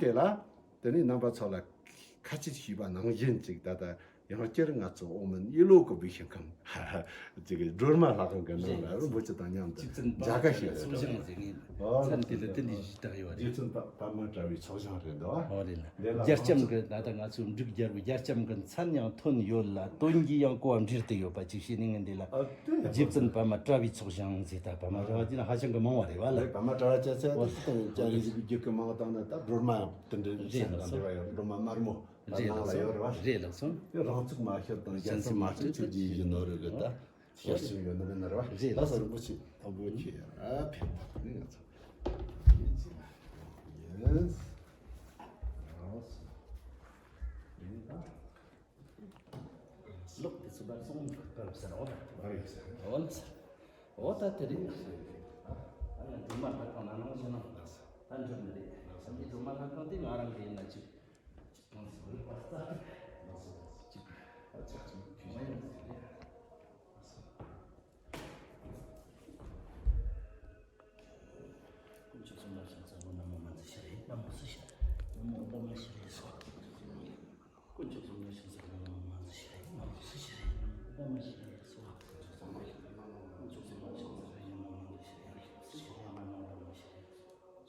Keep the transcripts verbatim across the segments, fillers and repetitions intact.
དེ་ལ་དེ་ནས་རྣམ་པ་ཚོ་ལ་ཁ་ཆད་ཞུས་པ་ནང་བཞིན་ཅིག་ད་ལྟ་ཡང་བསྐྱར་ང་ཚོ་ཨོ་མོན་ཡེ་ལོ་ཀོ་པི་ཞིང་ཁམས་ཅིག་སྒྲོལ་མ་ལྷ་ཁང་གི་ནང་ལ་རིན་པོ་ཆེ་དང་མཉམ་དུ་མཇལ་ཁ་ཞུས་ཡོད། ཚོགས་ཞིང་ཟེར་ངེས་མཚན་དེ་ལ་དེ་འདྲ་ཞིག་བཏགས་ཡོད་རེད། རྗེ་བཙུན་པ་པདྨ་དྲ་བའི་ཚོགས་ཞིང་རེད་འདུག་ཨ། ཨོ་རེད་ལ། རྒྱ་ལྕམ་གི་ད་ལྟ་ང་ཚོའི་འབྲུག་རྒྱལ་པོའི་རྒྱ་ལྕམ་གི་མཚན་ཡང་ཐོན་ཡོད་ལ་དོན་གྱིས་ཡང་གོ་བ་འདྲེས་ཏེ་ཡོད་པ་ཅིག་བྱས་ནས་ངས་འདི་ལ་རྗེ་བཙུན་པདྨ་དྲ་བའི་ཚོགས་ཞིང་ཟེར། ད་པདྨ་དྲ་བ་དེ་ན་ཧ་ཅང་གི་མང་བ་རེད་བ་ལ། རེད། པདྨ་དྲ་བ་བཅས་ཚད་དེ་སྟོང་ཅ་རེ་ཟིག་རྒྱུད་ཀྱི་མང་དང་ནི་ད་སྒྲོལ་མ་དེ་འདྲའི་མཚན་དང་འབྲེལ་བ་ཡོད། སྒྲོལ་མ་དམར་མོ་ད་ནང་ལ་ཡོད་རེད་བ། རེད་ལགས་སོ། དེ་རང་ཚུགས་མ་ཤོར་དང་རྒྱལ་མཚན་མ་ཤོར་ཆོས་ཀྱི་ཡིད་བཞིན་ནོར་བུ་གི་ད། ཞལ་གསུང་ཡོད་ནི་མིན་ནི་རེད་བ། རེད། ལགས་སོ། རིན་པོ་ཆེ་མཐོན་པོ་ཁྱེད་ཨ་ཕེབས་པ་ནི་ང་ཚོ་ཡིན་ཅི་ལ་ཡིན། ལགས་སོ། ཡིན་ད། ལོག་དེ་ཚོ་བར་སོང་གི་བར་ཟེར་འོ་ད། བར་ཡོད་ཟེར། འོ་ལ་ཟེར། འོ་ད་དེ་རིང་ཨ་ནི་སྒྲོལ་མ་ལྷ་ཁང་ནང་ནང་བཞིན་ནང་ད་འགྲུབ་ནི་རེད། ལགས་སོ། འདི་སྒྲོལ་མ་ལྷ་ཁང་དེ་ང་རང་གི་ཡིན་ན་ཅིག་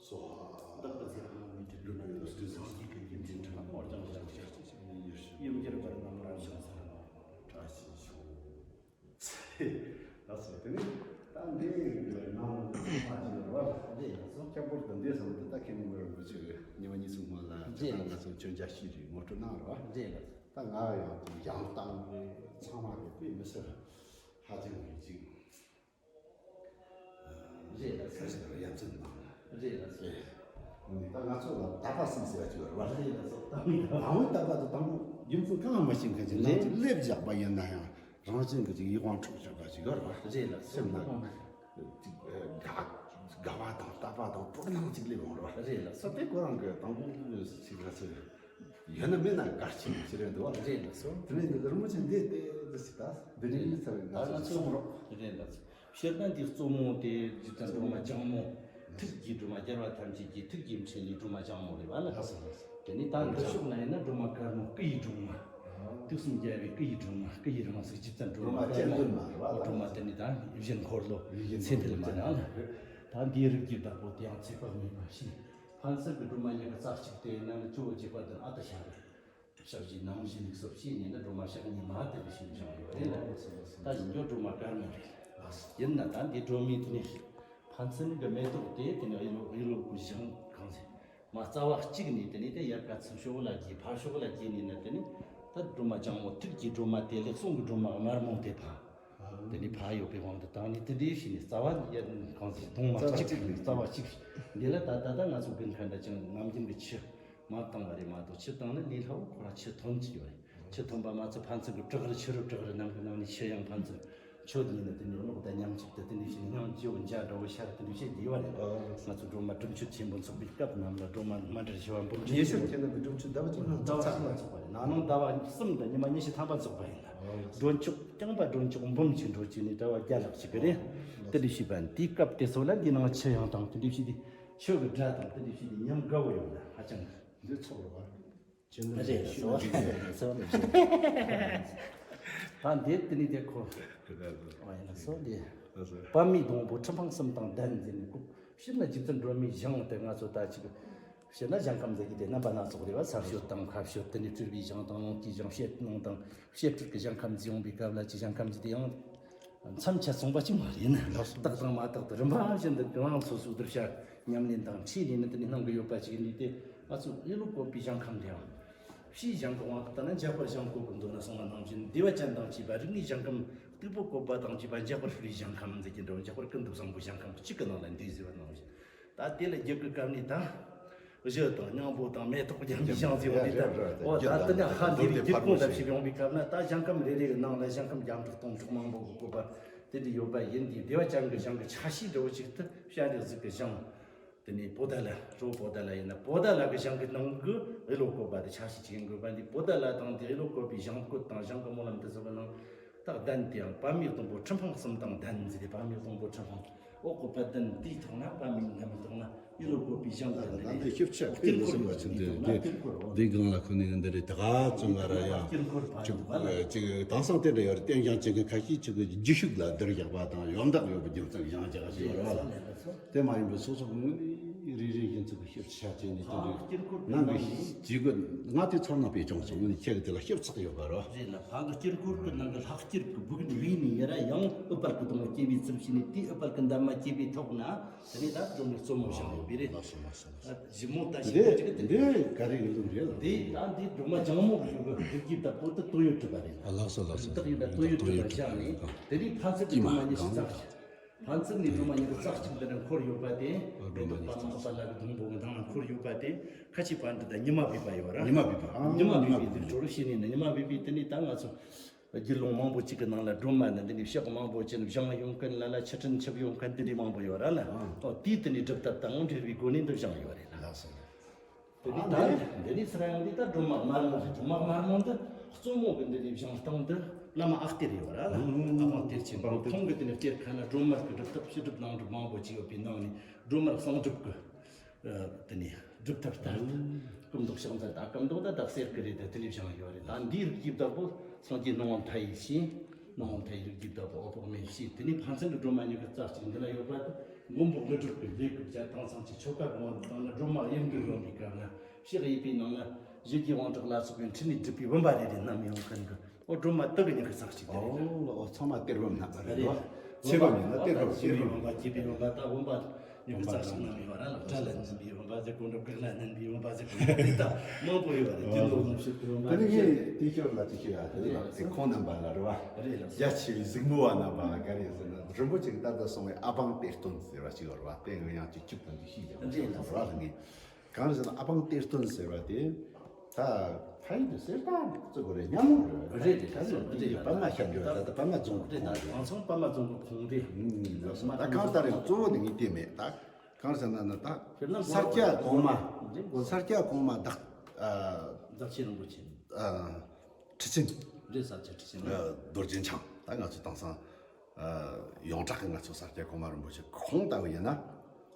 སོ་ཧ། བདག་གི་ཚེ་རབས་ནང་མི་དྲུག་ལོ་ནས་ཡོད་ལ་སྲིད་ཟིན་གྱི་ཀུན་གྱི་འཛིན་གྲྭ་ལ་དམོད་ཀྱང་བཞག་ཅིང་ཡིད་བཞིན་ཡུམ་གྱུར་པར་རྣམ་པར་བཞག་ཟེར་ནོ། བཀྲ་ཤིས་ཤོག་ལགས་སོ། དེ་ནས་ད་འདི་ནང་ཚང་མ་ཅིག་རེད་བ། འདི་ཡིན་སོང་། ཁྱད་པར་དུ་འདི་སོང་དུ་ད་ཁེ་ནི་མི་རུ་འབུ་ཆུ་གི་ཉི་མ་གཉིས་གསུམ་སྔོན་ལ་ཅི་ད་ང་ཚོ་མཆོད་མཇལ་ཤིས་རིག་ངོ་སྤྲོད་གནང་རེད་བ། འདི་ཡིན། ད་ང་ཡང་དེ་ཡང་བཏང་རེད། ཚང་མ་གི་དཔེ་མི་སྲིད་ཧ་ཅང་གི་ཅིག་རེད་ལགས་སོ། ཡ་མཚན་དང་། རེད་ལགས་སོ། ད་ང་ཚོ་ལ་དད་པ་གསུམ་ཟེར་བ་ཅིག་ཡོད་རེད་བ། རེད་ལགས་སོ། དང་པོའི་དད་པ་དེ་དང་པོ་རྒྱུ་མཚན་གང་ཡང་མ་ཤེས་མཁན་ཅིག་ནང་དུ་སླེབས་བཞག་པ་ཡིན་ན་ཡང་རང་བཞིན་གྱི་ཅིག་ཡིད་དབང་འཕྲོག་བཞག་པ་ཅིག་ཡོད་རེད་བ། རེད་ལགས་སོ། སེམས་ལ་ཅིག་དགའ་དགའ་བ་དང་དད་པ་དང་སྤྲོ་སྣང་ཅིག་སླེབས་ཡོང་རེད་བ། རེད་ལགས་སོ། དེ་ཁོ་རང་གི་དང་པོ་ཅིག་ང་ཚོས་ཡོད་ན་མེད་ན་དགའ་ཆེ་ཞིག་རེད་འདུག་བ། རེད་ལགས་སོ། དེ་ནས་འདི་རི་མོ་ཆེ་འདི་དེ་འདི་ཞིག་ད་འདི་ནས་མི་ཚར་བའི་ང་ཚོ་གསུང་རོགས། རེད་ལགས་སོ། སྤྱིར་ན་འདི་གཙོ་མོ་དེ་རྗེ་བཙུན་སྒྲོལ་མ་ལྗང་མོ། ཐུགས་ཀྱི་སྒྲོལ་མ། རྒྱལ་བ་ཐམས་ཅད་ཀྱི་ཐུགས་ཀྱི་འཕྲིན་ལས་སྒྲོལ་མ་ལྗང་མོ་རེད་བ་ལ། ལགས་སོ་ལགས་སོ། དེ་ནས་ད་འདི་ཕྱོགས་ན་ཡིན་ན་སྒྲོལ་མ་དཀར་མོ་སྐུ་ཡི་སྒྲོལ་མ། དུས་གསུམ་རྒྱལ་བའི་སྐུ་ཡི་སྒྲོལ་མ། སྐུ་ཡི་རིང་བསྲེལ་རྗེ་བཙུན་སྒྲོལ་མ་དཀར་མོ། སྒྲོལ་མ་དེ་ནས་ད་ཡིད་བཞིན་འཁོར་ལོ་ཚེ་འཕེལ་མ་ན་ལ། ད་འདིའི་རིགས་ཀྱི་བདག་པོ་དེ་ཡང་ཚེ་དཔག་མེད་པ་ཞིག་ཕན་ཚུན་གྱི་སྒྲོལ་མ་གཉིས་ཀྱི་རྩ་གཅིག་དེ་ཡིན་ན་ནི་ཇོ་བོ་རྗེ་དཔལ་ལྡན་ཨ་ཏི་ཤ་རེད། ཕྱག་བཞི་ནང་བཞིན་ལུགས་སྲོལ་ཕྱིས་ནས་ནི་སྒྲོལ་མ་ཕྱག་གཉིས་མ་དེ་ལ་ཞིག་སྦྱངས་ཡོད་རེད་ལ། ད་ཡིན་རྒྱུ་སྒྲོལ་མ་དཀར་མོ་རེད། ཡིན་ན་ད་འདི་སྒྲོལ་མའི་དེ་ནས་ཕན་ཚུན་གྱི་མེ་ཏོག་དེ་དེ་ནས་ཨེ་ལོ་ཨེ་ལོ་ཀུ་ཞང་གང་ཟེར། མ་རྩ་བ་གཅིག་ནས་དེ་ནས་དེ་ཡར་ག་ཚུར་ཕྱོགས་ལ་རྒྱས། ཕར་ཕྱོགས་ལ་རྒྱས་ནས་ན་དེ་ནས་ད་སྒྲོལ་མ་ལྗང་མོ་ཐུགས་ཀྱི་སྒྲོལ་མ་དེ་ལེགས་གསུང་གི་སྒྲོལ་མ་དམར་མོ་དེ་ཕ། དེ་ནས་ཕ་ཡོད་པའི་དབང་དུ་བཏང་ནས་དེ་འདྲའི་ཞིག་ནས་རྩ་བ་ཡར་གང་ཟེར་གདོང་མ་གཅིག་རྩ་བ་གཅིག་འདི་ལ་ད་ད་ད་ང་ཚོ་དགུན་ཁ་འདྲ་ཅིག་ནམ་རྒྱུན་གྱི་ཆུ་མ་བཏང་བ་རེད་མ་གཏོགས་ཆུ་བཏང་ན་ལས་སླ་བོ་ཁོ་རང་ཆུ་ཐོན་གྱི་ཡོད་རེད། ཆུ་ཐོན་པ་མ་ཚད་ཕན་ཚུན་གྱི་བྲག་རི་ཆུ་རུ་བྲག་རི་རྣམས་ཀྱི་ནང་ནས་ཆུ་ཡང་ཕན་ཚུན་ཆུ་འདི་ནི་དེ་ནས་གློག་དང་མཉམ་གཅིག་ཏུ་དེ་འདྲ་ཞིག་ནས་སྙིང་རྗེ་བོ་འཇའ་འདྲ་བོ་ཤར་དེ་འདྲ་བཤད་ཀྱི་ཡོད་རེད། ང་ཚོ་སྒྲོལ་མ་སྒྲུབ་མཆོད་ཆེན་པོ་འཚོགས་པའི་སྐབས་རྣམས་ལ་སྒྲོལ་མ་མཎྜལ་བཞི་པ་འབུམ་གཅིག་ཉེ་ཞོར་ཁྱེད་རྣམས་ཀྱི་སྒྲུབ་མཆོད་ཟླ་བ་བཅུ་ལྷག་ཟླ་བ་གསུམ་ལ་འཚོགས་པ་རེད། ནང་ནང་ཟླ་བ་གསུམ་དང་ཉི་མ་ཉི་ཤུ་ཐམ་པ་འཚོགས་པ་ཡིན་ལ། སྒྲོལ་མཆོག་རྐྱང་པ་སྒྲོལ་མཆོག་འབུམ་གཅིག་འགྲོ་བཅུག་ནས་གྲྭ་བ་བརྒྱ་ལྷག་ཅིག་གི་རེད། དེ་འདྲ་བྱས་པ་དེའི་སྐབས་དེ་ཚོ་ལ་འདི་ནང་ཆུ་ཡང་དང་དེ་འདྲ་བྱས་ཏེ་ཆོས་ཀྱི་སྒྲ་དང་དེ་འདྲ་བྱས་ཏེ་ཉམས་དགའ་བོ་ཡོད་ལ་ཧ་ཅང་གི་འདི་ཚོགས་རེད་བ། རེད་སོ། སོ་ནི་ད་འདི་དེ་ནི་དེ་ཁོ་ཨ་ཡིན་ན་སོ་འདི་པདྨའི་སྡོང་པོ་ཁྲི་འཕང་གསུམ་དང་ལྡན་ཟེར་ནས་བཀོད། སྤྱིར་ན་རྗེ་བཙུན་སྒྲོལ་མའི་ཞིང་དེ་ང་ཚོ་ད་ཅིག་སྤྱིར་ན་ཞིང་ཁམས་ཟེར་གྱི་དེ་རྣམ་པ་སྣ་ཚོགས་རེད་བ། ས་སྤྱོད་དང་ཁ་སྤྱོད་དེ་ནི་སྤྲུལ་པའི་ཞིང་དང་ལོངས་སྐུའི་ཞིང་བཤད་ནང་དང་བཤད་སྤྲུལ་གྱི་ཞིང་ཁམས་ཟེར་ཡོང་པའི་སྐབས་ལ་ཅིག་ཞིང་ཁམས་ཀྱི་དེ་ཡང་མཚམས་ཆད་སོང་པ་ཅིག་མ་རེད་ན། རྟག་དང་མ་རྟག་ཏུ་རིམ་པ་བཞིན་དུ་གང་སོ་སོའི་གདུལ་བྱ་ཉམས་ལེན་དང་འཕྲིན་ལས་ནི་དེ་ནི་གནང་གི་ཡོད་པ་ཅིག་ཡིན་དུས་ཏེ། ང་ཚོ་ཨེ་ལོ་བཀོད་པའི་ཞིང་ཁམས་དེའང་ཕྱིའི་ཞིང་གི་དབང་དུ་བཏང་ན་འཇམ་དཔལ་ཞིང་བཀོད་ཀྱི་མདོ་ན་གསུངས་པ་ནང་བཞིན་བདེ་བ་ཅན་དང་བཅས་པ་རིགས་ལྔའི་ཞིང་ཁམས། སྟུག་པོ་བཀོད་པ་དང་བཅས་པ་འཇམ་དཔལ་ཕྱུག་པའི་ཞིང་ཁམས་ཟེར་གྱི་འདྲ་བོ། འཇམ་དཔལ་ཀུན་ཏུ་བཟང་པོའི་ཞིང་ཁམས་གཅིག་གི་ནང་ལ་འདུས་ཟེར་བ་ནང་བཞིན། ད་དེ་ལ་རྒྱུད་ཀྱི་སྐབས་ནས་ད་གཞུ་དང་སྙིང་པོ་དང་མེ་ཏོག་རྒྱན་པའི་ཞིང་ཟེར་བ་དེ་ལྟར། འོ་ད་དེ་ནས་ཧ་འདས་པའི་རྒྱུད་ཀུན་ལ་ཞིག་ཡོང་བའི་སྐབས་ན་ད་ཞིང་ཁམས་རེ་རེ་གི་ནང་ལ་ཞིང་ཁམས་རྒྱ་མཚོ་སྟོང་ཕྲག་མང་པོ་གི་བཀོད་པ་དེ་འདྲ་ཡོད་པ་ཡིན་དུས། བདེ་བ་ཅན་གྱི་ཞིང་གི་ཆ་ཤས་འདྲ་བོ་ཅིག་ཏུ་བྱ་རི་གཟིག་གི་ཞིང་། དེ་ནས་པོ་ཏཱ་ལ། རི་བོ་པོ་ཏཱ་ལ་ཡིན་ན་པོ་ཏཱ་ལ་གི་ཞིང་གི་ནང་གི་ཨེ་ལོ་བཀོད་པ་དེ་ཆ་ཤས་ཅིག་ཡིན་དགོས་པ་འདི། པོ་ཏཱ་ལ་དང་དེ་ཨེ་ལོ་བཀོད་པའི་ཞིང་བཀོད་དང་ཞིང་གི་སྨོན་ལམ་དེ་ཚོ་གི་ནང་ད་གདན་དེའང་པདྨའི་སྡོང་པོ་ཁྲི་འཕང་གསུམ་དང་ལྡན་ཟེར་ཏེ། པདྨའི་སྡོང་པོ་ཁྲི་འཕང་ འོག་གི་དཔལ་ལྡན་དེའི་ཐོག་ན་པ་མིང་ལ་མི་ཐོག་ན་ཡིད་བློ་བཀོད་པའི་ཞིང་དུ་ད་ལྟ་འདི་ཞིབ་ཆ་དཔེ་འདི་སེམས་པ་ཆུང་དུས་འདི་འདི་གང་ལ་ཁོ་ནས་འདི་རེད། ད་ག་ཙོ་ང་ར་ཡང་དཀྱིལ་འཁོར་ཕ་ཅིག་ཡོད་པ་ལ། ཅིག་དེང་སང་དེ་འདྲ་ཡོད་རེད། བསྟན་ཞིང་ཅན་གྱི་ཁ་ཤས་ཅིག་གི་རྗེས་ཤུལ་ལ་བསྡུར་བཞག་པ་དང་ཡོན་བདག་ཡོད་པ་རྒྱུ་མཚན་བཞེངས་བཞག་ཞིག་ཡོད་རེད་བ་ལ། དེ་མ་ཡིན་པའི་སོ་སོ་ངོས་ནས་རེ་རེ་བཞིན་ཚུགས་ཀྱི་ཞིབ་ཆ་བྱས་ནས་དེ་འདྲའི་ནང་གི་ཇུས་འགོད་ང་དེ་ཚོར་སྣང་སྤེལ་བྱུང་སོང་། ངོས་ནས་ཁྱེད་ཀྱི་དེ་ལ་ཞིབ་ཚགས་ཡོད་པ་རོ། རེད་ལ། ཕ་གི་དཀྱིལ་འཁོར་གྱི་ནང་གི་ལྷག་དཀྱིལ་གྱི་སྦུག་ནས་ཡིན་ནི་ཡ་ར་ཡང་ཨུཏྤལ་གྱི་སྡོང་བོ་སྐྱེས་པའི་ཚུལ་བྱས་ནས། དེའི་ཨུཏྤལ་གྱི་འདབ་མ་སྐྱེས་པའི་ཐོག་ན་དེ་ནས་ད་སྒྲོལ་མའི་གཙོ་མོ་བཞེངས་ཡོད་པ་རེད། ལགས་སོ་ལགས་སོ་ལགས་སོ། ཞིབ་མོ་ལྟ་ཞིབ་མོ་ཅིག་དེ་འདི་ག་རེ་ཡིན་ལུགས་རེད་ལ། དེ་ད་འདི་སྒྲོལ་མ་ལྗང་མོ་གི་ཡོད་པའི་རིགས་ཀྱི་བདག་པོ་དེ་སྟོད་ཡོལ་གྲུབ་པ་རེད་ལ། ལགས་སོ་ལགས་སོ། རིགས་བདག་ཡིན་ན་སྟོད་ཡོལ་གྲུབ་པ་བཞག་ནས་དེ་རིགས་ཕན་ཚུན་གྱི་སྒྲོལ་མ་གཉིས་སུ་བརྩེགས་ཤིང་། ཕན་ཚུན་ནས་སྒྲོལ་མ་གཉིས་ཀྱི་རྩ་གཅིག་འདི་ནས་འཁོར་ཡོད་པ་དེ། མེ་ཏོག་པདྨ་ཨུཏྤལ་གྱི་སྡོང་པོ་གི་མདངས་ལ་འཁོར་ཡོད་པ་དེ། ཁ་ཆེ་བ་འདི་དང་ཉི་མ་སྦས་པ་ཡོད་ར། ཉི་མ་སྦས་པ། ཨ། ཉི་མ་སྦས་པའི་དེ་ཇོ་རུ་བྱས་ནས་ནི། ཉི་མ་སྦས་པའི་དེ་ནས་ད་ང་ཚོ་དགེ་སློང་མང་པོ་ཅིག་གི་ནང་ལ་སྒྲོལ་མ་ནི་འདི་ནས་ཕྱག་མང་པོ་ཅན་བཞེངས་ཡོང་མཁན། ལ་ལ་ཆུ་ཕྲན་འཆིབ་ཡོང་མཁན་འདི་འདྲའི་མང་པོ་ཡོད་ར་ལ། ཨ། ཨོ་དེའི་དེ་ནས་སྒྲུབ་ཐབས་དང་འབྲེལ་བའི་སྒོ་ནས་འདི་བཞེངས་ཡོད་རེད་ལ། ལགས་སོ། དེ་ནས་ད་འདི་ནས་སི་ར་ཡང་འདི་ད་སྒྲོལ་མ་དམར་མོ་རེད། སྒྲོལ་མ་དམར་མོ་འདི་གཙོ་མོ་གི་འདི་ནས་བཞེངས་སྟངས་འདི་བླ་མ་ཨ་གཏེར་ཡོད་ར་ལ། ཨ་པང་གཏེར་ཆེན་པོ་ཁོང་གི་དེ་ནས་གཏེར་ཁ་ན་སྒྲོལ་མ་གི་སྒྲུབ་ཐབས་ཕྱི་སྒྲུབ་ནང་སྒྲུབ་མང་པོ་ཅིག་ཡོད་པའི་ནང་ནས་སྒྲོལ་མ་གསང་སྒྲུབ་ཀྱི་དེ་ནས་སྒྲུབ་ཐབས་ལྟར་དུ་སྐུ་མདོག་ཕྱག་མཚན་དང་སྐུ་མདོག་ད་དག་གསེར་གྱི་རེད། དེ་དེ་ནས་བཞེངས་ཡོད་རེད། ད་འདིའི་རིགས་ཀྱི་བདག་པོ་སངས་རྒྱས་སྣང་བ་མཐའ་ཡས་ཞེས། སྣང་བ་མཐའ་ཡས་རིགས་ཀྱི་བདག་པོ་འོད་དཔག་མེད་ཞེས། དེ་ནས་ཕན་ཚུན་གྱི་སྒྲོལ་མ་གཉིས་ཀྱི་རྩ་གཅིག་འདི་ལ་ཡོད་པ་དེ། མགོན་པོ་ཀླུ་སྒྲུབ་ཀྱི་ལས་ཀྱི་བརྒྱ་དང་ཚང་གི་ཆོ་ག་གི་དབང་དུ་བཏང་ན། སྒྲོལ་མ་དབྱིབས་འདི་ཡོང་བའི་སྐབས་ན་ཕྱག་གཡས་པའི་ནང་ན་ཞི་རྒྱས་དབང་དྲག་ལ་སོགས་པའི་འཕྲིན་ལས་སྒྲུབ་པའི་བུམ་པ་རེ་རེ་བསྣམས་ཡོང་མཁན་གྱི། ཨོ་སྒྲོལ་མ་དེ་གི་གཉིས་ཀྱི་རྩ་གཅིག་དེ་རེད། ཨོ་ལོ། ཨོ་ཚང་མ་གཏེར་བུམ་བསྣམས་པ་རེད་རེད། བ། ཆེ་བ་མིན་ན་གཏེར་བུམ། གཏེར་བུམ། བུམ་པ་སྐྱེས་པའི་བུམ་པ་ད་བུམ་པ་གཉིས་ཀྱི་རྩ་གཅིག་བསྣམས་ཡོད་ར་ལ། སྐྲ་ལ་བསྣམས་པའི་བུམ་པ་ཟེར། གོ་འགྲོ་སྐེ་ལ་བསྣམས་པའི་བུམ་པ་ཟེར། གོ་འགྲོ་དེ་ད་མང་པོ་ཡོད་རེད། དེ་ལོ་ངོ་ཤེས་བུམ་པ་དེ་ནི་ངས་དེ་ཤོར་ལ་དེ་ཤོར་ཡ་དེ་རེད་ལ། དེ་ཁོང་རྣམ་པ་ལ་རེད་བ། རེད་ལ། རྒྱ་ཆེ་བའི་གཟིགས་མོ་བ་རྣམ་པ་ལ་ག་རེ་ཟེར་ན། རིན་པོ་ཆེ་གི་ད་ལྟ་གསུངས་པའི་ཨ་པང་གཏེར་སྟོན་ཟེར་བ་ཅིག་ཡོད་རེད་བ། དེ་ངས་ཡང་ཅིག་ཅིག་དང་ཅིག་ཤེས་ཀྱང་རེད་ལ། རེད་བ་ལ། ངས་གང་ཟེར་ན་ཨ་པང་གཏེར་སྟོན་ཟེར་བ་དེ། ད་ཕ་ཡུལ་དུ་གསེར་རྟ་བརྩི་དགོས་རེད་སྙམ་མོ་རེད། རེད་རེད། ད་ལོ་དེ་རེད་ལ། པདྨ་ཤར་འབྱོར། ད་ད་ད་པདྨ་རྫོང་གི་རེད། ད་ཁོངས་རེད། གང་སོང་པདྨ་རྫོང་གི་ཁོངས་རེད། ཨུམ། ད་གང་ལྟར་ཡང་གཙོ་བོ་ནི་ངས་དེ་མེད། ད་གང་ཟེར་ན་ན། ད་དཔེར་ན་ས་སྐྱ་གོང་མ། རེད། ས་སྐྱ་གོང་མ་བདག་ཨ་བདག་ཆེན་རིན་པོ་ཆེ། ཨ་ཁྲི་ཆེན། རེད། ས་སྐྱ་ཁྲི་ཆེན། ཨ་རྡོ་རྗེ་འཆང་། ད་ང་ཚོ་དེང་སང་ཡོངས་གྲགས་ཀྱི་ང་ཚོ་ས་སྐྱ་གོང་མ་རིན་པོ་ཆེ་ཁོང་ལྟ་བུ་ཡིན་ན།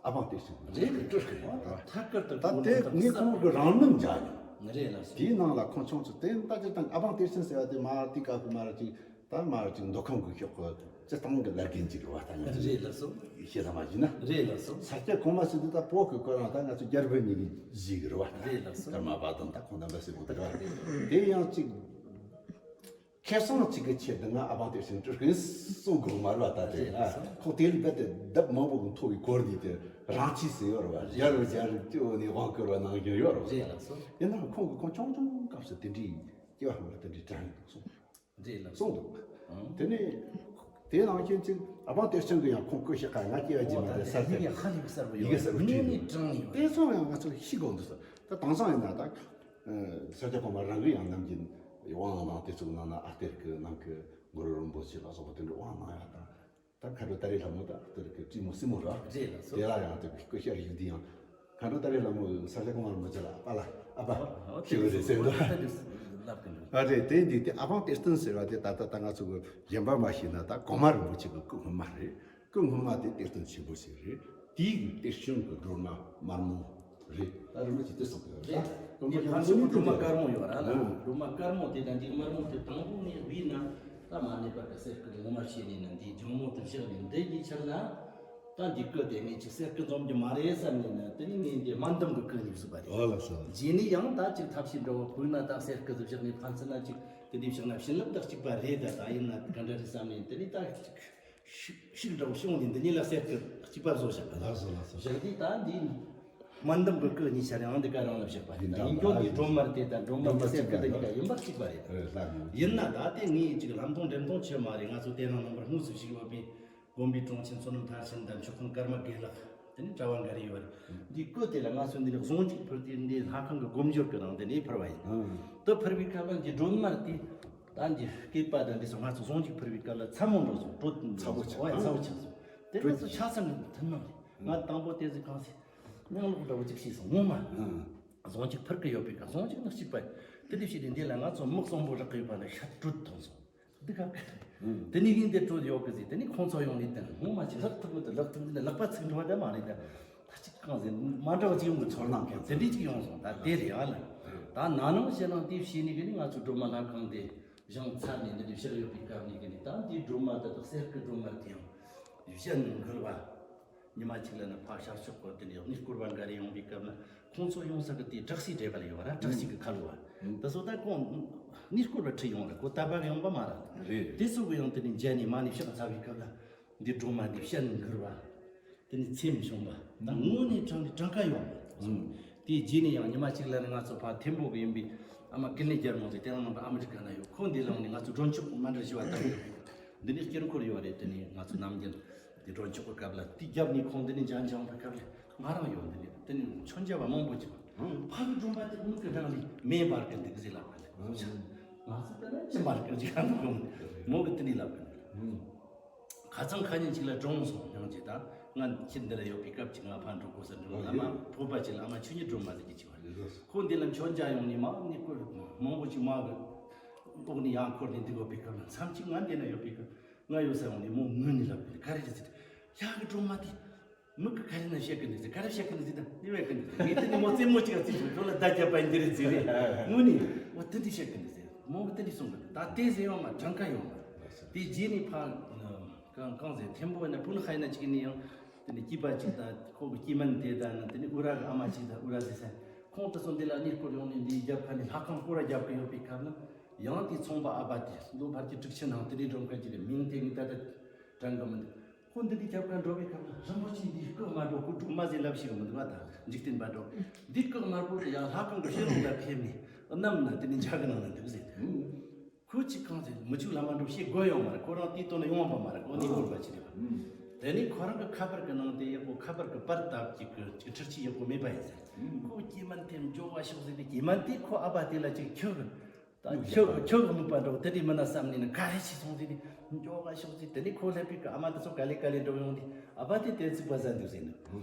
ཨ་པང་གཏེར་ཆེན་རེད། སྤྲུལ་སྐུ་ཡིན་རེད། ཐད་ཀར་དུ་ད་དེ་ངས་ཁོང་གི་རང་རྣམ་མཇལ་ཡོད། རེད་ལགས་སོ། དེའི་ནང་ལ་ཁོང་ཆུང་ཆུང་དེ་ད་ཅི་དང་ཨ་པང་གཏེར་ཆེན་ཟེར་བ་དེ་མ་དེ་ཀ་ཀུ་མ་ར་ཅིག་ད་མ་ར་ཅིག་མདོ་ཁམས་ཀྱི་ཕྱོགས་ཀྱི་སྤྱི་བཏང་གི་བླ་རྒན་ཅིག་རེད་བ། ད་ང་ཚོ་རེད་ལགས་སོ། ཤེས་ལ་མ་ཞུས་ན། རེད་ལགས་སོ། ས་སྐྱ་གོང་མ་ཟེར་དུས་ད་བོད་ཀྱི་སྐོར་རང་ད་ང་ཚོ་རྒྱལ་པོ་གཉིས་ཀྱི་གཞིས་ཀྱི་རེད་བ། རེད་ལགས་སོ། ཀརྨ་པ་དང་ད་ཁོང་རྣམ་པ་ཟེར་གོ་དེ་རེད་བ། དེ་ཡང་ཅིག་ཁེ་བཟང་གཅིག་གི་ཆེད་དུ་ང་ཨ་པང་གཏེར་ཆེན་སྤྲུལ་སྐུ་གསུང་དགོས་མ་རེད་བ། ད་དེ་རེད་ལགས་སོ། ཁོང་དེ་ལ་རྦད་དེ་ལྡབ་མང་པོ་གི་མཐོ་བའི་སྐོར་འདི་དེ་རང་ཆས་ཟེར་ཡོད་རེད་བ། རྒྱལ་རུ་རྒྱལ་རུ་སྐྱོ་ནས་དབང་བསྐུར་བ་གནང་བཞིན་ཡོད་རེད་བ། རེད་ལགས་སོ། ཡིན་ནའང་ཁོང་གི་ཁོང་ཆུང་ཆུང་སྐབས་སུ་དེ་འདྲའི་སྐྱེ་བ་སྔོན་ལ་དེ་འདྲའི་དྲན་ཡོད་སོང་། རེད་ལགས་སོ། གསུངས་འདུག་ཨང་། དེ་ནས་དེའི་ནང་བཞིན་ཅིག་ཨ་པང་གཏེར་ཆེན་གྱི་ཡང་ཁོང་སྐུ་གཤེགས་ཁ་ང་སྐྱེ་བ་རྗེས་མ་དེ་ས་སྐྱ་ཡི་གེ་གསར་པ་ཡིག་གསར་པ་བྲིས་འདུག་དངོས་གནས་དྲང་ནས་ཡོད། དེ་ཚོ་ཡང་ང་ཚོ་ཤེས་དགོས་འདུག་ཟེར། ད་དེང་སང་ཡིན་ན་ད་ས་སྐྱ་གོང་མ་རང་གི་ཡང་ནམ་རྒྱུན་དབང་གནང་། དེ་ཚོའི་ནང་ན་ཨ་གཏེར་གྱི་ནང་གི་གུ་རུ་རིན་པོ་ཆེ་ལ་སོགས་པ་དེ་འདྲ་དབང་གནང་ཡག་དང་། ད་མཁའ་འགྲོ་ཏཱ་རེ་ལྷ་མོ་དང་ཨ་གཏེར་གྱི་བྲིས་མོ་སྲིན་མོ་ར། རེད་ལགས་སོ། དེ་ལ་ཡང་དེ་སྐུ་ཤ་རིགས་འདི་ཡང་མཁའ་འགྲོ་ཏཱ་རེ་ལྷ་མོ་ས་སྐྱ་གོང་མ་རིན་པོ་ཆེ་ལ་ཨ་ཕ་ལ་ཨ་ཕ་ཨོ་ཞེས་པ་རེད་ཟེར་འདུག་ཨ་རེད། དེ་འདི་དེ་ཨ་པང་གཏེར་སྟོན་ཟེར་བ་དེ་ད་ལྟ་ད་ང་ཚོ་གི་གཞན་པ་མ་ཤེས་ན་ད་གོང་མ་རིན་པོ་ཆེ་གི་སྐུ་སྔོན་མ་རེད། སྐུ་སྔོན་མ་དེ་གཏེར་སྟོན་ཆེན་པོ་ཞིག་རེད། དེའི་གི་གཏེར་གཞུང་གི་སྒྲོལ་མ་དམར་མོ་རེད། ད་རིན་པོ་ཆེ་དེ་གསུངས་ཡོད་རེད། རེད། དེ་ཕན་ཚུན་སྒྲོལ་མ་དཀར་མོ་ཡོད་ར་ལ། ཨང་། སྒྲོལ་མ་དཀར་མོ་དེ་དང་འདི་དམར་མོ་དེ་དང་པོ་ནས་བུད་ན་ད་མ་ནས་པར་གྱི་གསེར་སྐུ་ངོ་མ་བྱས་ནས་ན་འདི་ལྗང་མོ་དེ་བཞག་ནས་འདི་གཉིས་ཆར་ན། ད་འདི་སྐུ་དེ་ངས་ཅིག་གསེར་སྐུ་འཛོམས་རྒྱུ་མ་རེད་བསམ་ནས་ན། དེ་ནས་ངས་འདི་སྨན་འདམ་གྱི་སྐུ་ནས་བཟོས་པ་རེད། ཨོ་ལགས་སོ། རྗེས་ནས་ཡང་ད་ཅིག་ཐབས་ཤེས་འདྲ་བོ་བུད་ན་ད་གསེར་སྐུ་དེ་བཞག་ནས་ཕན་ཚུན་ན་ཅིག་དེ་འདི་བཞག་ན་བྱིན་རླབས་དག་གཅིག་པ་རེད། ད་ད་ཡིན་ན་ག་འདྲ་རེད་བསམ་ནས་དེ་ནས་ད་ཅིག་ཤིག་ཤིག་འདྲ་བོ་ཤོང་ནས་འདི་གཉིས་ལ་གསེར་སྐུ་གཅིག་པ་བཟོ་བཞག་པ་རེད། ལགས་སོ་ལགས་སོ། བཞག་དུས་ད་འདི་སྨན་འདམ་གྱི་སྐུ་གཉིས་ཆ་རེ་ཨང་འདི་ག་རང་ལ་བཞག་པ་རེད། ཡིན་ད་ཡིན་ཀྱང་འདི་སྒྲོལ་མ་དེ་དང་སྒྲོལ་མ་གི་གསེར་སྐུ་དེ་གཉིས་ཀ་ཡིན་པ་གཅིག་པ་རེད། རེད་ལགས། ཡིན་ན་ད་དེ་ངས་ཅིག་ལམ་སྟོན་འགྲེམས་སྟོན་བྱེད་མ་རེད། ང་ཚོ་དེ་རིང་རྣམ་པར་དངོས་སུ་བཞུགས་ཡོད་པའི་དགོན་པའི་དྲུང་ཆེན་བསོད་ནམས་མཐར་ཕྱིན་དང་མཆོག་དཔོན་ཀརྨ་དགེ་ལེགས་དེ་ནི་གྲྭ་བ་འགའ་རེ་ཡོད་རེད། འདི་སྐུ་དེ་ལ་ང་ཚོས་འདི་ནི་གཟུངས་གཅིག་ཕུལ་ཏེ་འདི་ལྷ་ཁང་གི་སྒོ་འབྱོར་གྱི་ནང་དེ་ནས་ཕུལ་བ་ཡིན། ཨང་། དེ་ཕུལ་བའི་སྐབས་ལ་འདི་སྒྲོལ་མ་དེ་ད་འདི་སྐེད་པ་དང་འདི་སོགས་ང་ཚོ་གཟུངས་གཅིག་ཕུལ་བའི་སྐབས་ལ་ཚ་མོ་འགྲོ་སོང་། དྲོད་ཚ་པོ་ཆགས། ཨོ་ཡ་ཚ་པོ་ཆགས་སོང་། དེ་ང་ཚོ་ཆ་ཚང་གི་མཐུན་སྣང་རེད། ང་དང་པོ་དེ་ཚོ་གང་སེ་སྙིང་ལོག་འདྲ་བོ་གཅིག་ཤེས་སོང་ངོ་མ། ཨང་། གཟུངས་གཅིག་ཕུལ་གི་ཡོད་པའི་སྐབས་གཟུངས་གཅིག་ནི་གཅིག་པ་དེ་འདི་བྱས་ཏེ་འདི་ལ་ང་ཚོ་མི་གསོན་པོ་རག་གི་ཡོད་པ་ལ་ཤ་དྲོད་ཐོན་སོང་། འདི་ག་དེ་ནས་ཡིན་དེ་སྤྲོད་ཡོད་གི་ཟེར། དེ་ནས་ཁོང་ཚོ་ཡོང་ནས་དེ་ངོ་མ་ཅིག་ལྷག་ཐུབ་མི་དེ་ལྷག་ཐུབ་མི་དེ་ལག་པ་ཚིག་འགྲོ་བ་དེ་མ་རེད་དེ། ད་ཅིག་གང་ཟེར་མ་འདྲ་བ་ཅིག་ཡོང་གི། ཚོར་སྣང་གི་དེ་འདྲས་ཅིག་ཡོང་སོང་། ད་དེ་རེད་ཨ་ལ། ད་ན་ནིང་ཕྱི་ནང་དེ་བྱས་ནས་གི་ནི་ང་ཚོ་སྒྲོལ་མ་ལྷ་ཁང་དེ་བཞེངས་ཚར་ནས་འདི་འདྲས་བཞག་ཡོད་པའི་སྐབས་ནས་གི་ནི། ད་འདིའི་སྒྲོལ་མ་དེ་དག་གསེར་གི་སྒྲོལ་མ་དེ་ཡང་གཞན་འགུལ་བ། ཉི་མ་གཅིག་ལ་ནི་ཕ་ཤར་ཕྱོགས་སྐོར་དེ་ནས་གནས་སྐོར་བ་འགའ་རེ་ཡོང་བའི་སྐབས་ན། ཁོང་ཚོ་ཡོང་ས་གི་དེ་བྲག་སའི་འབྲེལ་བ་ལ་ཡོད་ར། བྲག་སའི་གི་ཁ་ལོ་བ། ད་སོ་ད་ཁོང་གནས་སྐོར་བ་ཁྲིད་ཡོང་ར། ཁོ་ད་བག་ཡོང་པ་མ་ར། རེད། དེ་སོ་གི་ཡང་དེ་ནས་མཇལ་ནས་མ་ནས་ཕྱག་འཚལ་བའི་སྐབས་ན། འདི་སྒྲོལ་མ་འདི་བཤད་འགུལ་བ། དེ་ནས་ཚེམས་བྱུང་བ། ད་དངོས་གནས་དྲང་གི་གྲངས་ཀ་ཡོད་མ། དེའི་རྗེས་ནས་ཡང་ཉི་མ་གཅིག་ལ་ནི་ང་ཚོ་ཕ་ཐེམ་པོ་གི་ཡིན་པའི་ཨ་མ་ཀི་ལི་རྒྱལ་མོ་ཟེར། དེ་རང་རྣམ་པ་ཨ་མི་རི་ཀ་ན་ཡོད། ཁོ་འདི་ལ་ནི་ང་ཚོ་སྒྲོན་ཆོག་མ་འདྲ་ཞུ་བ་དང་། འདི་ནས་སྐྱེ་འཁོར་ཡོད་རེད། དེ་ནས་ང་ཚོ་ནམ་རྒྱུན་འདི་སྒྲོན་ཆོག་གི་སྐབས་ལ་དེ་རྒྱབ་ནས་ཁོང་འདི་ནས་འཇང་འཇང་བའི་སྐབས་ལ་ང་རང་ཡོད། འདི་ནས་དེ་ནས་མཆོད་མཇལ་བ་མང་པོ་ཅིག་ཕ་གི་སྒྲོལ་མ་དེ་མིག་གི་རང་ལས་མེ་འབར་གི་འདུག་ཟེར་ལབ་པ་ལས། ང་ཚོ་དེ་ན་ཅི་འབར་གི་ཅིག་ཨ་ནི་ཁོང་མོ་གི་དེ་ནས་ལབ་གི་འདུག་ཁ་སང་ཁ་ཉིན་ཅིག་ལ་གྲོངས་སོང་། ཡང་ཅིག་ད་ང་ཁྱེད་འདི་ལ་ཡོད་པའི་སྐབས་ཅིག་ང་ཕ་འགྲོ་དགོས་ས་འགྲོ། ཨ་མ་ཕོ་པ་ཅིག་ལ་ཨ་མ་ཆོས་ཉིད་སྒྲོལ་མ་ཟེར་གྱི་ཅིག་བ་རེད། ཁོ་འདི་ལ་མཆོད་མཇལ་ཡོང་ནས་མ་ནི་ཁོ་མང་པོ་ཅིག་མ་གི་འོག་ནས་ཡང་འཁོར་ནས་འདུག་ཡོད་པའི་སྐབས་ལ། མཚམས་ཅིག་ང་འདི་ན་ཡོད་པའི་སྐབས་ང་ཡོད་ས་ཡོང་ནས་མོ་ངུ་ནས་ལབ་གི་ག་རེ་རེད་ཟེར། ཡ་གི་སྒྲོལ་མ་དེ་མིག་གི་ཁ་རི་ན་བཤད་གི་འདུག་ཟེར། ག་རེ་བཤད་གི་འདུག་ཟེར། ད་ནི་བས་གི་འདུག་ཟེར། ངས་དེ་ནི་མོ་རྩེད་མོ་ཅིག་ལ་རྩིས་བྱུང་། ཁྱོད་ལ་བརྡ་བརྒྱབ་པ་ཡིན་འདི་རེད་ཟེར་རེད། དངོས་ནས་མོ་དེ་འདྲས་བཤད་གི་འདུག་ཟེར། མོ་གི་དེ་འདྲས་གསུང་གི་འདུག་ད་དེ་ཟེར་ཡོང་མ་གྲངས་ཀ་ཡོང་མ། དེ་རྗེས་ནས་ཕ་གང་གང་ཟེར། ཐེམ་པོ་ན་ཕུ་ན་ཧའི་ན་ཅིག་ནས་ཡང་དེ་ནས་སྐྱིད་པ་ཅིག་དང་ཁོ་གི་སྐྱེ་དམན་དེ་དང་ནི་དེ་ནས་ཨུ་ར་གི་ཨ་མ་ཅིག་དང་ཨུ་ར་ཟེར་ས། ཁོང་དེ་ཚོ་འདི་ལ་གནས་སྐོར་ཡོང་ནས་འདིའི་རྒྱབ་ཁ་ནས་ལྷ་ཁང་སྐོར་ར་རྒྱབ་གི་ཡོད་པའི་སྐབས་ན། ཡང་དེ་ཚོང་པ་ཨ་ཕ་དེ་ལོ་ཕར་གྱི་དྲུག་ཅུ་ནང་དེ་འདྲས་འགྲོ་མཁན་ཅིག་རེད། མིང་དེ་ངས་ད་ལྟ་དྲན་གི་མི་འདུག་ཁོ་འདི་འདྲའི་རྒྱབ་ཁ་འགྲོ་བའི་སྐབས་ལ་རིན་པོ་ཆེ་འདི་བཀག་མ་འགྲོ། ཁོ་སྒྲོལ་མ་ཟེར་ལབ་ཤེས་གི་མི་འདུག་ང་ད་འཇིག་རྟེན་པ་འགྲོ། འདི་བཀག་མ་འགྲོ་དེ་ཡང་ལྷ་ཁང་གི་ཕྱི་ལོགས་ལ་ཕེབས་ནས་གནམ་ན་དེ་ནས་འཇའ་གི་ནང་ན་འདུག་ཟེར། ཁོ་ཅིག་གང་ཟེར་མི་ཆུ་ལ་མ་འགྲོ་ཤེས་དགོས་ཡོད་མ་རེད། ཁོ་རང་དེའི་དོན་ཡོང་བ་མ་རེད། ཁོ་ནི་སྐོར་བ་ཅི་རེད་པ། དེ་ནས་ཁོ་རང་གི་ཁ་པར་གི་ནང་དེ་ཡག་པོ་ཁ་པར་གི་པར་བཏབ་ཅིག་གི་ཅིག་འཕྲུལ་ཆས་ཡག་པོ་མེད་པ་ཡིན་ཟེར། ཁོ་སྐྱེ་དམན་དེ་འགྱོ་བ་ཤོག་ཟེར་ཏེ། སྐྱེ་དམན་དེ་ཁོ་ཨ་ཕ་དེ་ལ་ཅིག་ཁྱོད་ད་ཁྱོད་ཁྱོད་གི་མིད་པ་འགྲོ་དེ་འདྲའི་མིན་ན་བསམ་ནས་ནི་ག་རེ་བྱས་སོང་ཟེར་ནས་འགྱོ་ག་ཤོག་ཟེར། དེ་ནས་ཁོ་སླེབས་པའི་སྐབས་ཨ་མ་དེ་ཚོ་ག་ལེ་ག་ལེ་འགྲོ་ཡོང་དུས་ཨ་ཕ་དེ་དེ་ཚིག་པ་ཟ་འདུག་ཟེར་ནས།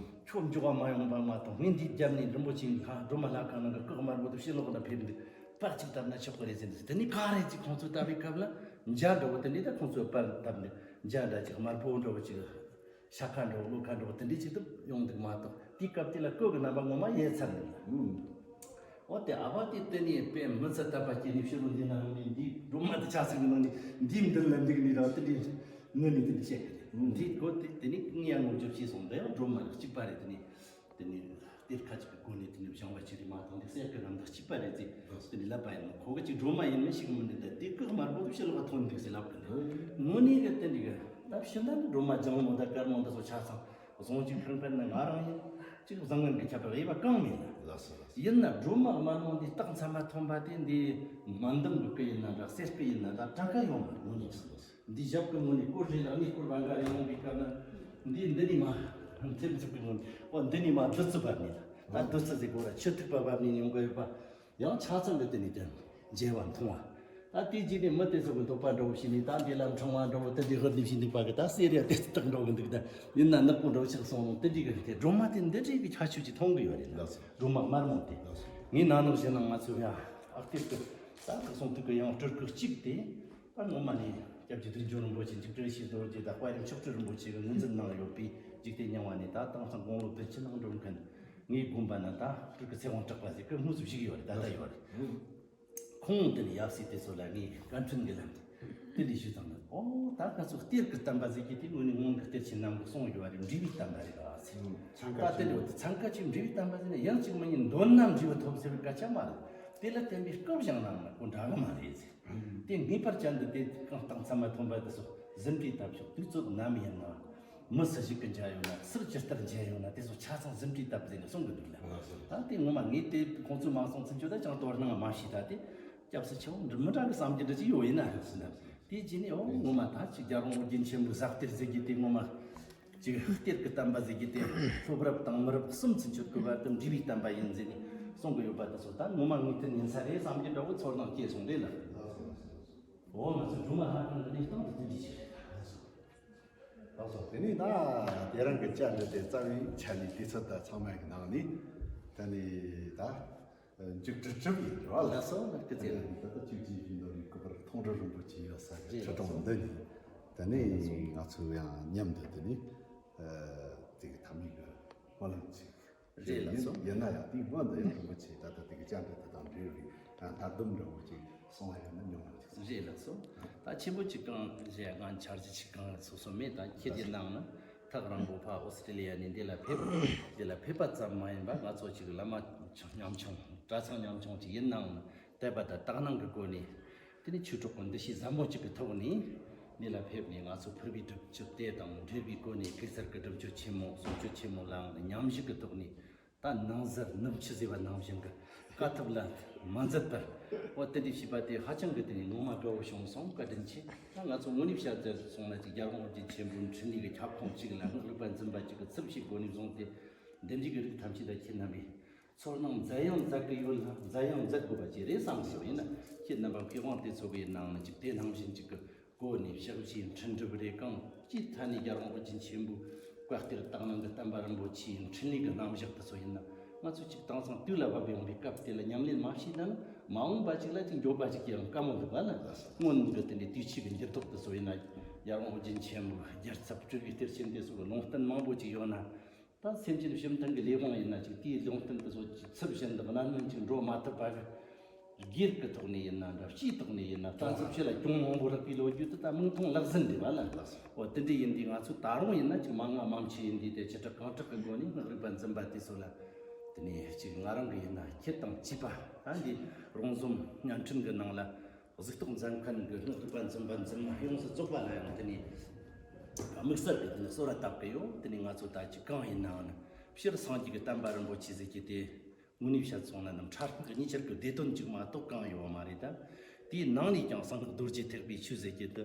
ཁྱོད་འགྱོ་ག་མ་ཡོང་པ་མ་གཏོགས་ངས་འདི་རྒྱབ་ནས་རིན་པོ་ཆེ་ལྷ་སྒྲོལ་མ་ལྷ་ཁང་ནང་གི་བཀག་དམར་པོ་དེ་ཕྱི་ལོགས་ན་ཕེབས་འདུག་པར་གཅིག་བཏབ་ན་ཆོག་གི་རེད་ཟེར་འདུག་དེ་ནས་ག་རེ་ཅིག་ཁོང་ཚོས་བལྟ་བའི་སྐབས་ལ་འཇའ་འདྲ་བོ་དེ་འདྲས་ད་ཁོང་ཚོས་པར་བཏབ་འདུག་འཇའ་འདྲ་ཅིག་དམར་པོ་འདྲ་བོ་ཅིག་ཤ་ཁ་འགྲོ་བློ་ཁ་འགྲོ་དེ་འདྲའི་ཅིག་ཏུ་ཡོང་འདུག་མ་གཏོགས། དེའི་སྐབས་དེ་ལ་སྐུ་གི་རྣམ་པ་ངོ་མ་ཡལ་ཚར་འདུག་འོ་དེ་ཨ་ཕ་དེ་དེ་ནས་དཔེ་མི་ཚེ་དད་པ་སྐྱེས་ནས་ཕྱི་རུ་འདི་ན་ཡོང་ནས་འདི་སྒྲོལ་མ་དེ་ཆ་ཚིག་གི་ནང་ནས་འདིའི་མདུན་ལ་འདུག་ནས་རང་དེ་འདྲའི་ངུ་ནས་དེ་འདྲ་བཤད་གི་རེད། འདི་གོ་དེ་དེ་ནས་ངས་ཡང་ངོ་སྦྱོར་བྱས་སོང་། འདི་ཡང་སྒྲོལ་མ་གཅིག་པ་རེད། དེ་ནས་དེ་ནས་གཏེར་ཁ་ཅིག་གི་སྒོ་ནས་དེ་ནས་བཞེངས་པ་ཅིག་རེད་མ་གཏོགས་འདི་གསེར་གི་རྣམ་ཐར་གཅིག་པ་རེད་ཟེར་དེ་ནས་ལབ་པ་ཡིན་ནོ། ཁོ་གི་ཅིག་སྒྲོལ་མ་ཡིན་མིན་ཤེས་གི་མི་འདུག་ད་དེ་བཀག་དམར་པོ་དེ་ཕྱི་ལོགས་ལ་ཐོན་འདུག་ཟེར་ལབ་གི་འདུག་དངོས་གནས་གི་དེ་འདྲ་གི་ད་ཕྱི་ན་ནི་སྒྲོལ་མ་ལྗང་མོ་དང་དཀར་མོ་འདི་ཚོ་ཆ་ཚང་བཟང་ཅིག་ཕན་ཕན་ན་ང་རང་ཡིན་ཅིག་བཟང་ངན་གི་ཁྱད་པར་དབྱེ་བ་གང་མེད་ལ། ལགས་སོ་ལགས་སོ། ཡིན་ན་སྒྲོལ་མ་དམར་མོ་འདི་རྟགས་མཚན་མ་ཐོན་པ་དེ་འདི་མ་འདང་གི་སྐུ་ཡིན་ན་འདྲ་གསེར་སྐུ་ཡིན་ན་འདྲ་གྲངས་ཀ་ཡོང་མ་རེད། ངོ་ནས་ལགས་སོ་ལགས་སོ། འདི་ཞབས་ཀྱི་ངོས་ནས་སྐོར་རེ་ལ་གནས་སྐོར་བ་འགའ་རེ་ཡོང་བའི་སྐབས་ན་འདི་འདི་ནས་མ་ཐེམ་ཚུགས་ཀྱི་ངོས་ནས་འོ་འདི་ནས་མ་བདུད་རྩི་བབས་ནས་ལ་ད་བདུད་རྩི་ཟེར་དགོས་ར་ཆུ་ཐིགས་པ་བབས་ནས་ཡོང་དགོས་ཡོད་པ། ཡང་ཆ་ཚང་གི་དེ་ནས་དེ་མཇལ་བ་མཐོང་བ། ད་དེའི་རྗེས་ནས་མི་དེ་ཚོ་གི་འདོད་པ་འདྲ་བོ་བྱས་ནས་ད་འདི་ལ་འཕྲེང་བ་འདྲ་བོ་དེ་འདྲའི་ཧུར་ནས་བྱས་འདུག་པ་གི་ད་གསེར་ཡ་དེ་སྟག་འདྲ་བོ་གི་འདུག་ད་ཡིན་ན་ནག་པོ་འདྲ་བོ་ཆགས་སོང་ནོ་དེ་འདྲའི་གི་དེ་སྒྲོལ་མ་དེ་འདི་འདྲའི་གི་ཁྱད་ཆོས་ཅིག་མཐོང་གི་ཡོད་རེད་ལ། ལགས་སོ། སྒྲོལ་མ་དམར་མོ་དེ། ལགས་སོ། ངས་ན་ནིང་བཤད་ན་ང་ཚོ་ཡ་ཨག་གཏེར་གི་ད་ཁ་སོང་དུས་གི་ཡང་སྤྲུལ་སྐུ་གཅིག་དེ། ད་ངོ་མ་ནས་སྐྱབས་རྗེ་བདུད་འཇོམས་རིན་པོ་ཆེ་འཇིགས་བྲལ་ཞི་བདེ་རྡོ་རྗེ་དང་དཔལ་རི་མཆོག་སྤྲུལ་རིན་པོ་ཆེ་གིས་ངོས་འཛིན་གནང་ཡོད་པའི་འཇིག་རྟེན་རྙིང་བ་ནས་ད་དེང་སང་དགུང་ལོ་བདུན་ཅུ་ནང་འགྲོ་མཁན་ངའི་དགོན་པ་ན་ད་སྤྲུལ་སྐུ་ཚེ་དབང་གྲགས་པ་ཟེར་གི་དངོས་སུ་བཞུགས་ཡོད་རེད། ད་ལྟ་ཡོད་རེད། ཁོང་དེ་ནས་ཡབ་སྲས་དེ་ཚོ་ལ་ངས་བཀའ་འཕྲིན་གི་ལམ་དེ་དེ་ལས་ཞུས་ཙང་ནི་ཨོ་ད་ང་ཚོ་གཏེར་གི་བསྟན་པ་ཟེར་གི་དེ་དངོས་གནས་སྔོན་གི་གཏེར་ཆེན་རྣམས་གིས་གསུངས་ཡོད་རེད། འབྲས་བུའི་བསྟན་པ་རེད་ག་ཟེར། ད་དེ་འདྲ་བ་དེ་འཚང་ཁ་ཆེ་འབྲས་བུའི་བསྟན་པ་ཟེར་ན་ཡང་གཅིག་མིན་གཉིས་འདོན་ན་འབྲས་བུ་ཐོབ་ཟེར་བའི་སྐད་ཆ་མ་རེད། དེ་ལ་བརྟེན་པའི་སྐབས་བཞེངས་ན་མ་གོ་འདྲ་གི་མ་རེད་ཟེར། དེ་ངེས་པར་ཅན་དུ་དེ་གང་རྟགས་མཚན་མ་ཐོན་པ་དེ་ཚོ་ཟིན་བྲིས་བཏབ་ཆོག་དུས་ཚོད་ནམ་ཡིན་ན། མི་སུ་ཞིག་གི་མཇལ་ཡོད་ན་སུར་ཇི་ལྟར་མཇལ་ཡོད་ན་དེ་ཚོ་ཆ་ཚང་ཟིན་བྲིས་བཏབ་ཟེར་ནས་གསུང་གི་འདུག་ལ། ད་དེ་ངོ་མ་ངས་དེ་ཁོང་ཚོས་མ་གསུང་ཚུན་ཆོད་ད་ཅང་དོ་སྣང་མ་བྱས། ད་དེ་སྐྱབས་སུ་ཆེ་བོ་འདི་མི་འདྲ་གི་བསམ་རྒྱུ་འདྲ་ཅིག་ཡོད་ཡིན་ན་ཟེར་ན། དེ་རྗེས་ནས་ཨོ་ངོ་མ་ད་ཅིག་རྒྱལ་དབང་ཨོ་རྒྱན་ཆེན་པོའི་ཟབ་གཏེར་ཟེར་རྒྱུ་དེ་ངོ་མ། ཅིག་གཏེར་གྱི་བསྟན་པ་ཟེར་རྒྱུ་དེ་ལྷོ་རབ་དང་མི་རབས་གསུམ་ཚུན་ཆོད་ཀྱི་བར་དུ་འབྲས་བུའི་བསྟན་པ་ཡིན་ཟེར་ནས་གསུང་གི་ཡོད་པ་དེ་ཚོ་ད་ངོ་མ་ངེས་གཏན་ཡིན་ས་རེད་བསམ་རྒྱུ་འདྲ་བོ་ཚོར་སྣང་སྐྱེས་སོང་རེད་ལ། འོ་ང་ཚོ་སྒྲོལ་མ་ལྷ་ཁང་གི་གནས་སྟངས་དེ་ཚོ་འདི་ཞིག་རེད། ལགས་སོ། དེ་ནས་ད་དེ་རིང་གི་བཅར་འདྲི་དེ་རྩ་བའི་ཆ་ནས་དུས་ཚོད་ད་ཚང་མ་གི་ནང་ནས་ད་ནི་ད། མཇུག་སྒྲིལ་གྲུབ་ཡིན་རེད་བ། ལགས་སོ། ལགས་སྐུ་ཚེ། ད་ལྟ་ཆིག་སྒྲིལ་བཞིན་དུ་རིགས་སྐུ་པར་མཐོང་གྲོལ་རིན་པོ་ཆེ་ཡོད་ས་གི་རེད། ཁྲི་གྲོང་འདི་ནས་དེ་ནས་ང་ཚོ་ཡང་མཉམ་དུ་དེ་ནས་དེ་གི་ཐ་མའི་གི་སྨོན་ལམ་ཅིག་རེད། ལགས་སོ། ཡིན་ན་ཡང་དེའི་སྔོན་དུ་ཡང་རིན་པོ་ཆེ་ད་ལྟ་དེ་གི་བཅར་འདྲི་དེ་དང་འབྲེལ་བའི་ཡང་ལྟ་སྡོམ་འདྲ་བོ་ཅིག་གསུང་བ་ཡོད་ན་ཉུང་ཉུང་ཅིག་གསུང་། རེད། ལགས་སོ། ད་ཆེན་པོ་ཅིག་གང་ཞེས་ང་འཆར་གཞི་ཅིག་གང་སོ་སོ་མེད། ད་ཁྱེད་ཀྱི་ནང་ན་ཐག་རིང་པོ་ཕ་ཨོ་སི་ཀྲི་ལི་ཡ་ནས་འདི་ལ་ཕེབས། འདི་ལ་ཕེབས་པ་ཙམ་མ་ཡིན་པ་ང་ཚོ་ཅིག་བླ་མ་ཉམ་ཆུང་གྲྭ་ཚང་ཉམ་ཆུང་ཅིག་ཡིན་ནའང་དད་པ་དང་དག་སྣང་གི་སྒོ་ནས་དེ་ནས་ཆོས་གྲོགས་ཀྱི་འདུ་ཤེས་བཟང་པོ་ཅིག་གི་ཐོག་ནས་འདི་ལ་ཕེབས་ནས་ང་ཚོ་ཕུར་བུའི་སྒྲུབ་མཆོད་དེ་དང་འབྲེལ་བའི་སྒོ་ནས་གེ་སར་གྱི་སྒྲུབ་མཆོད་ཆེན་མོ་གསུང་ཆོས་ཆེན་མོ་ལའང་ཉམས་ཞིབ་ཀྱི་ཐོག་ནས། ད་ནང་ཟུར་ནུབ་ཕྱི་ཟེར་བ་ནང་བཞིན་གྱི་དཀའ་ཐུབ་ལ་མ་མཛད་པར་འོ་དེ་འདྲ་བྱས་པ་དེ་ཧ་ཅང་གི་དེ་ནས་ངོ་མ་དགའ་བོ་བྱུང་སོང་། བཀའ་དྲིན་ཆེ། ད་ང་ཚོ་དངོས་གནས་བཤད་ཟེར་སོང་ན་ཅིག་རྒྱལ་དབང་ཨོ་རྒྱན་ཆེན་པོའི་འཕྲིན་ལས་ཀྱི་ཁྱབ་ཁོངས་གཅིག་ལ་སྔགས་རིག་པ་འཛིན་པ་གཅིག་གི་ཚུལ་ཞིག་སྒོ་ནས་བཟུང་སྟེ་འདི་འདྲའི་གི་རིགས་ཐམས་ཅད་ལ་ཁྱེད་རྣམ་པས་ཚོར་སྣང་མཛད་ཡང་མཛད་གི་ཡོད་ན་མཛད་ཡང་མཛད་དགོས་པ་ཅིག་རེད་བསམ་སོང་། ཡིན་ན་ཁྱེད་རྣམ་པ་མཁས་དབང་དེ་ཚོ་གི་ནང་ན་ཅིག་དེ་ནང་བཞིན་ཅིག་གི་སྒོ་ནས་ཕྱག་བཞེས་འཕྲིན་སྒྲུབ་རེ་གང་ཅིའི་ཐད་ནས་རྒྱལ་དབང་ཨོ་རྒྱན་ཆེན་པོའི་བཀའ་གཏེར་དག་སྣང་གི་བསྟན་པ་རིན་པོ་ཆེའི་འཕྲིན་ལས་ཀྱི་རྣམ་གཞག་དེ་ཚོ་ཡིན་ན་ང་ཚོ་ཅིག་དེང་སང་དུས་ལ་བབ་ཡོང་བའི་སྐབས་དེ་ལ་ཉམས་ལེན་མ་བྱས་ན་ནི་མ་འོངས་པ་ཅིག་ལ་ཅིག་འགྱོད་པ་ཅིག་སྐྱེ་ཡང་དཀའ་མོ་འདུག་པ་ལ། སྔོན་གྱི་དེ་འདྲའི་དུས་ཕྱིས་ཀྱི་འགྱུར་ལྡོག་དེ་ཚོ་ཡིན་ན་རྒྱལ་དབང་ཨོ་རྒྱན་ཆེན་པོའི་རྒྱལ་ཚབ་སྤྲུལ་པའི་གཏེར་ཆེན་དེ་ཚོ་གི་ལུང་བསྟན་མང་པོ་ཅིག་ཡོད་ན། ད་སེམས་ཅན་སྤྱི་མཐུན་གྱི་ལས་དབང་ཡིན་ན་ཅིག་དེའི་ལུང་བསྟན་དེ་ཚོ་ཅིག་ཚུལ་བཞིན་དུ་གནད་སྨིན་ཅིག་འགྲོ་མ་ཐུབ་པ་གི་སྒེར་གྱི་ཐོག་ནས་ཡིན་ན་འདྲ། སྤྱིའི་ཐོག་ནས་ཡིན་ན་ད་ཚོ་ཆེ་ལ་གྱོང་མང་པོ་རག་པའི་ལོ་རྒྱུས་དེ་ད་མིག་མཐོང་ལག་ཟིན་རེད་བ་ལ། འོ་དེ་འདྲ་ཡིན་དུས་ང་ཚོ་ད་རུང་ཡིན་ན་ཅིག་མ་ང་མང་ཆེ་ཡིན་དུས་དེ་ཅི་དྲག་གང་དྲག་གི་སྒོ་ནས་སྔགས་རིག་པ་འཛིན་པ་དེ་ཚོ་ལ་དེ་ནས་ཅིག་ང་རང་གི་ཡིན་ན་ཁྱེད་དང་བཅས་པ་ད་འདི་རོང་ཟོམ་བརྙན་འཕྲིན་གྱི་ནང་ལ། གཟིགས་རྟོག་མཛད་མཁན་གྱི་སྔགས་རིག་པ་འཛིན་པ་འཛིན་མ་ཡོངས་སུ་རྫོགས་པ་ལ་ཡང་དེ་ནས་དམིགས་བསལ་གྱི་དེ་ནས་གསོལ་བ་བཏབ་ཀྱི་ཡོད། དེ་ནས་ང་ཚོ་ད་ཅི་གང་ཡིན་ནའང་ཕྱིར་སངས་རྒྱས་ཀྱི་བསྟན་པ་རིན་པོ་ཆེ་ཟེར་གྱི་དེ་དངོས་གནས་བཤད་སོང་ན་ནམ་ཕྲ་ཕུག་གི་གཉིས་ཆར་གྱི་བདེ་དོན་གཅིག་མ་གཏོགས་གང་ཡོད་མ་རེད་ད། དེའི་ནང་ནས་ཀྱང་གསང་སྔགས་རྡོ་རྗེ་ཐེག་པའི་ཆོས་ཟེར་གྱི་དེ།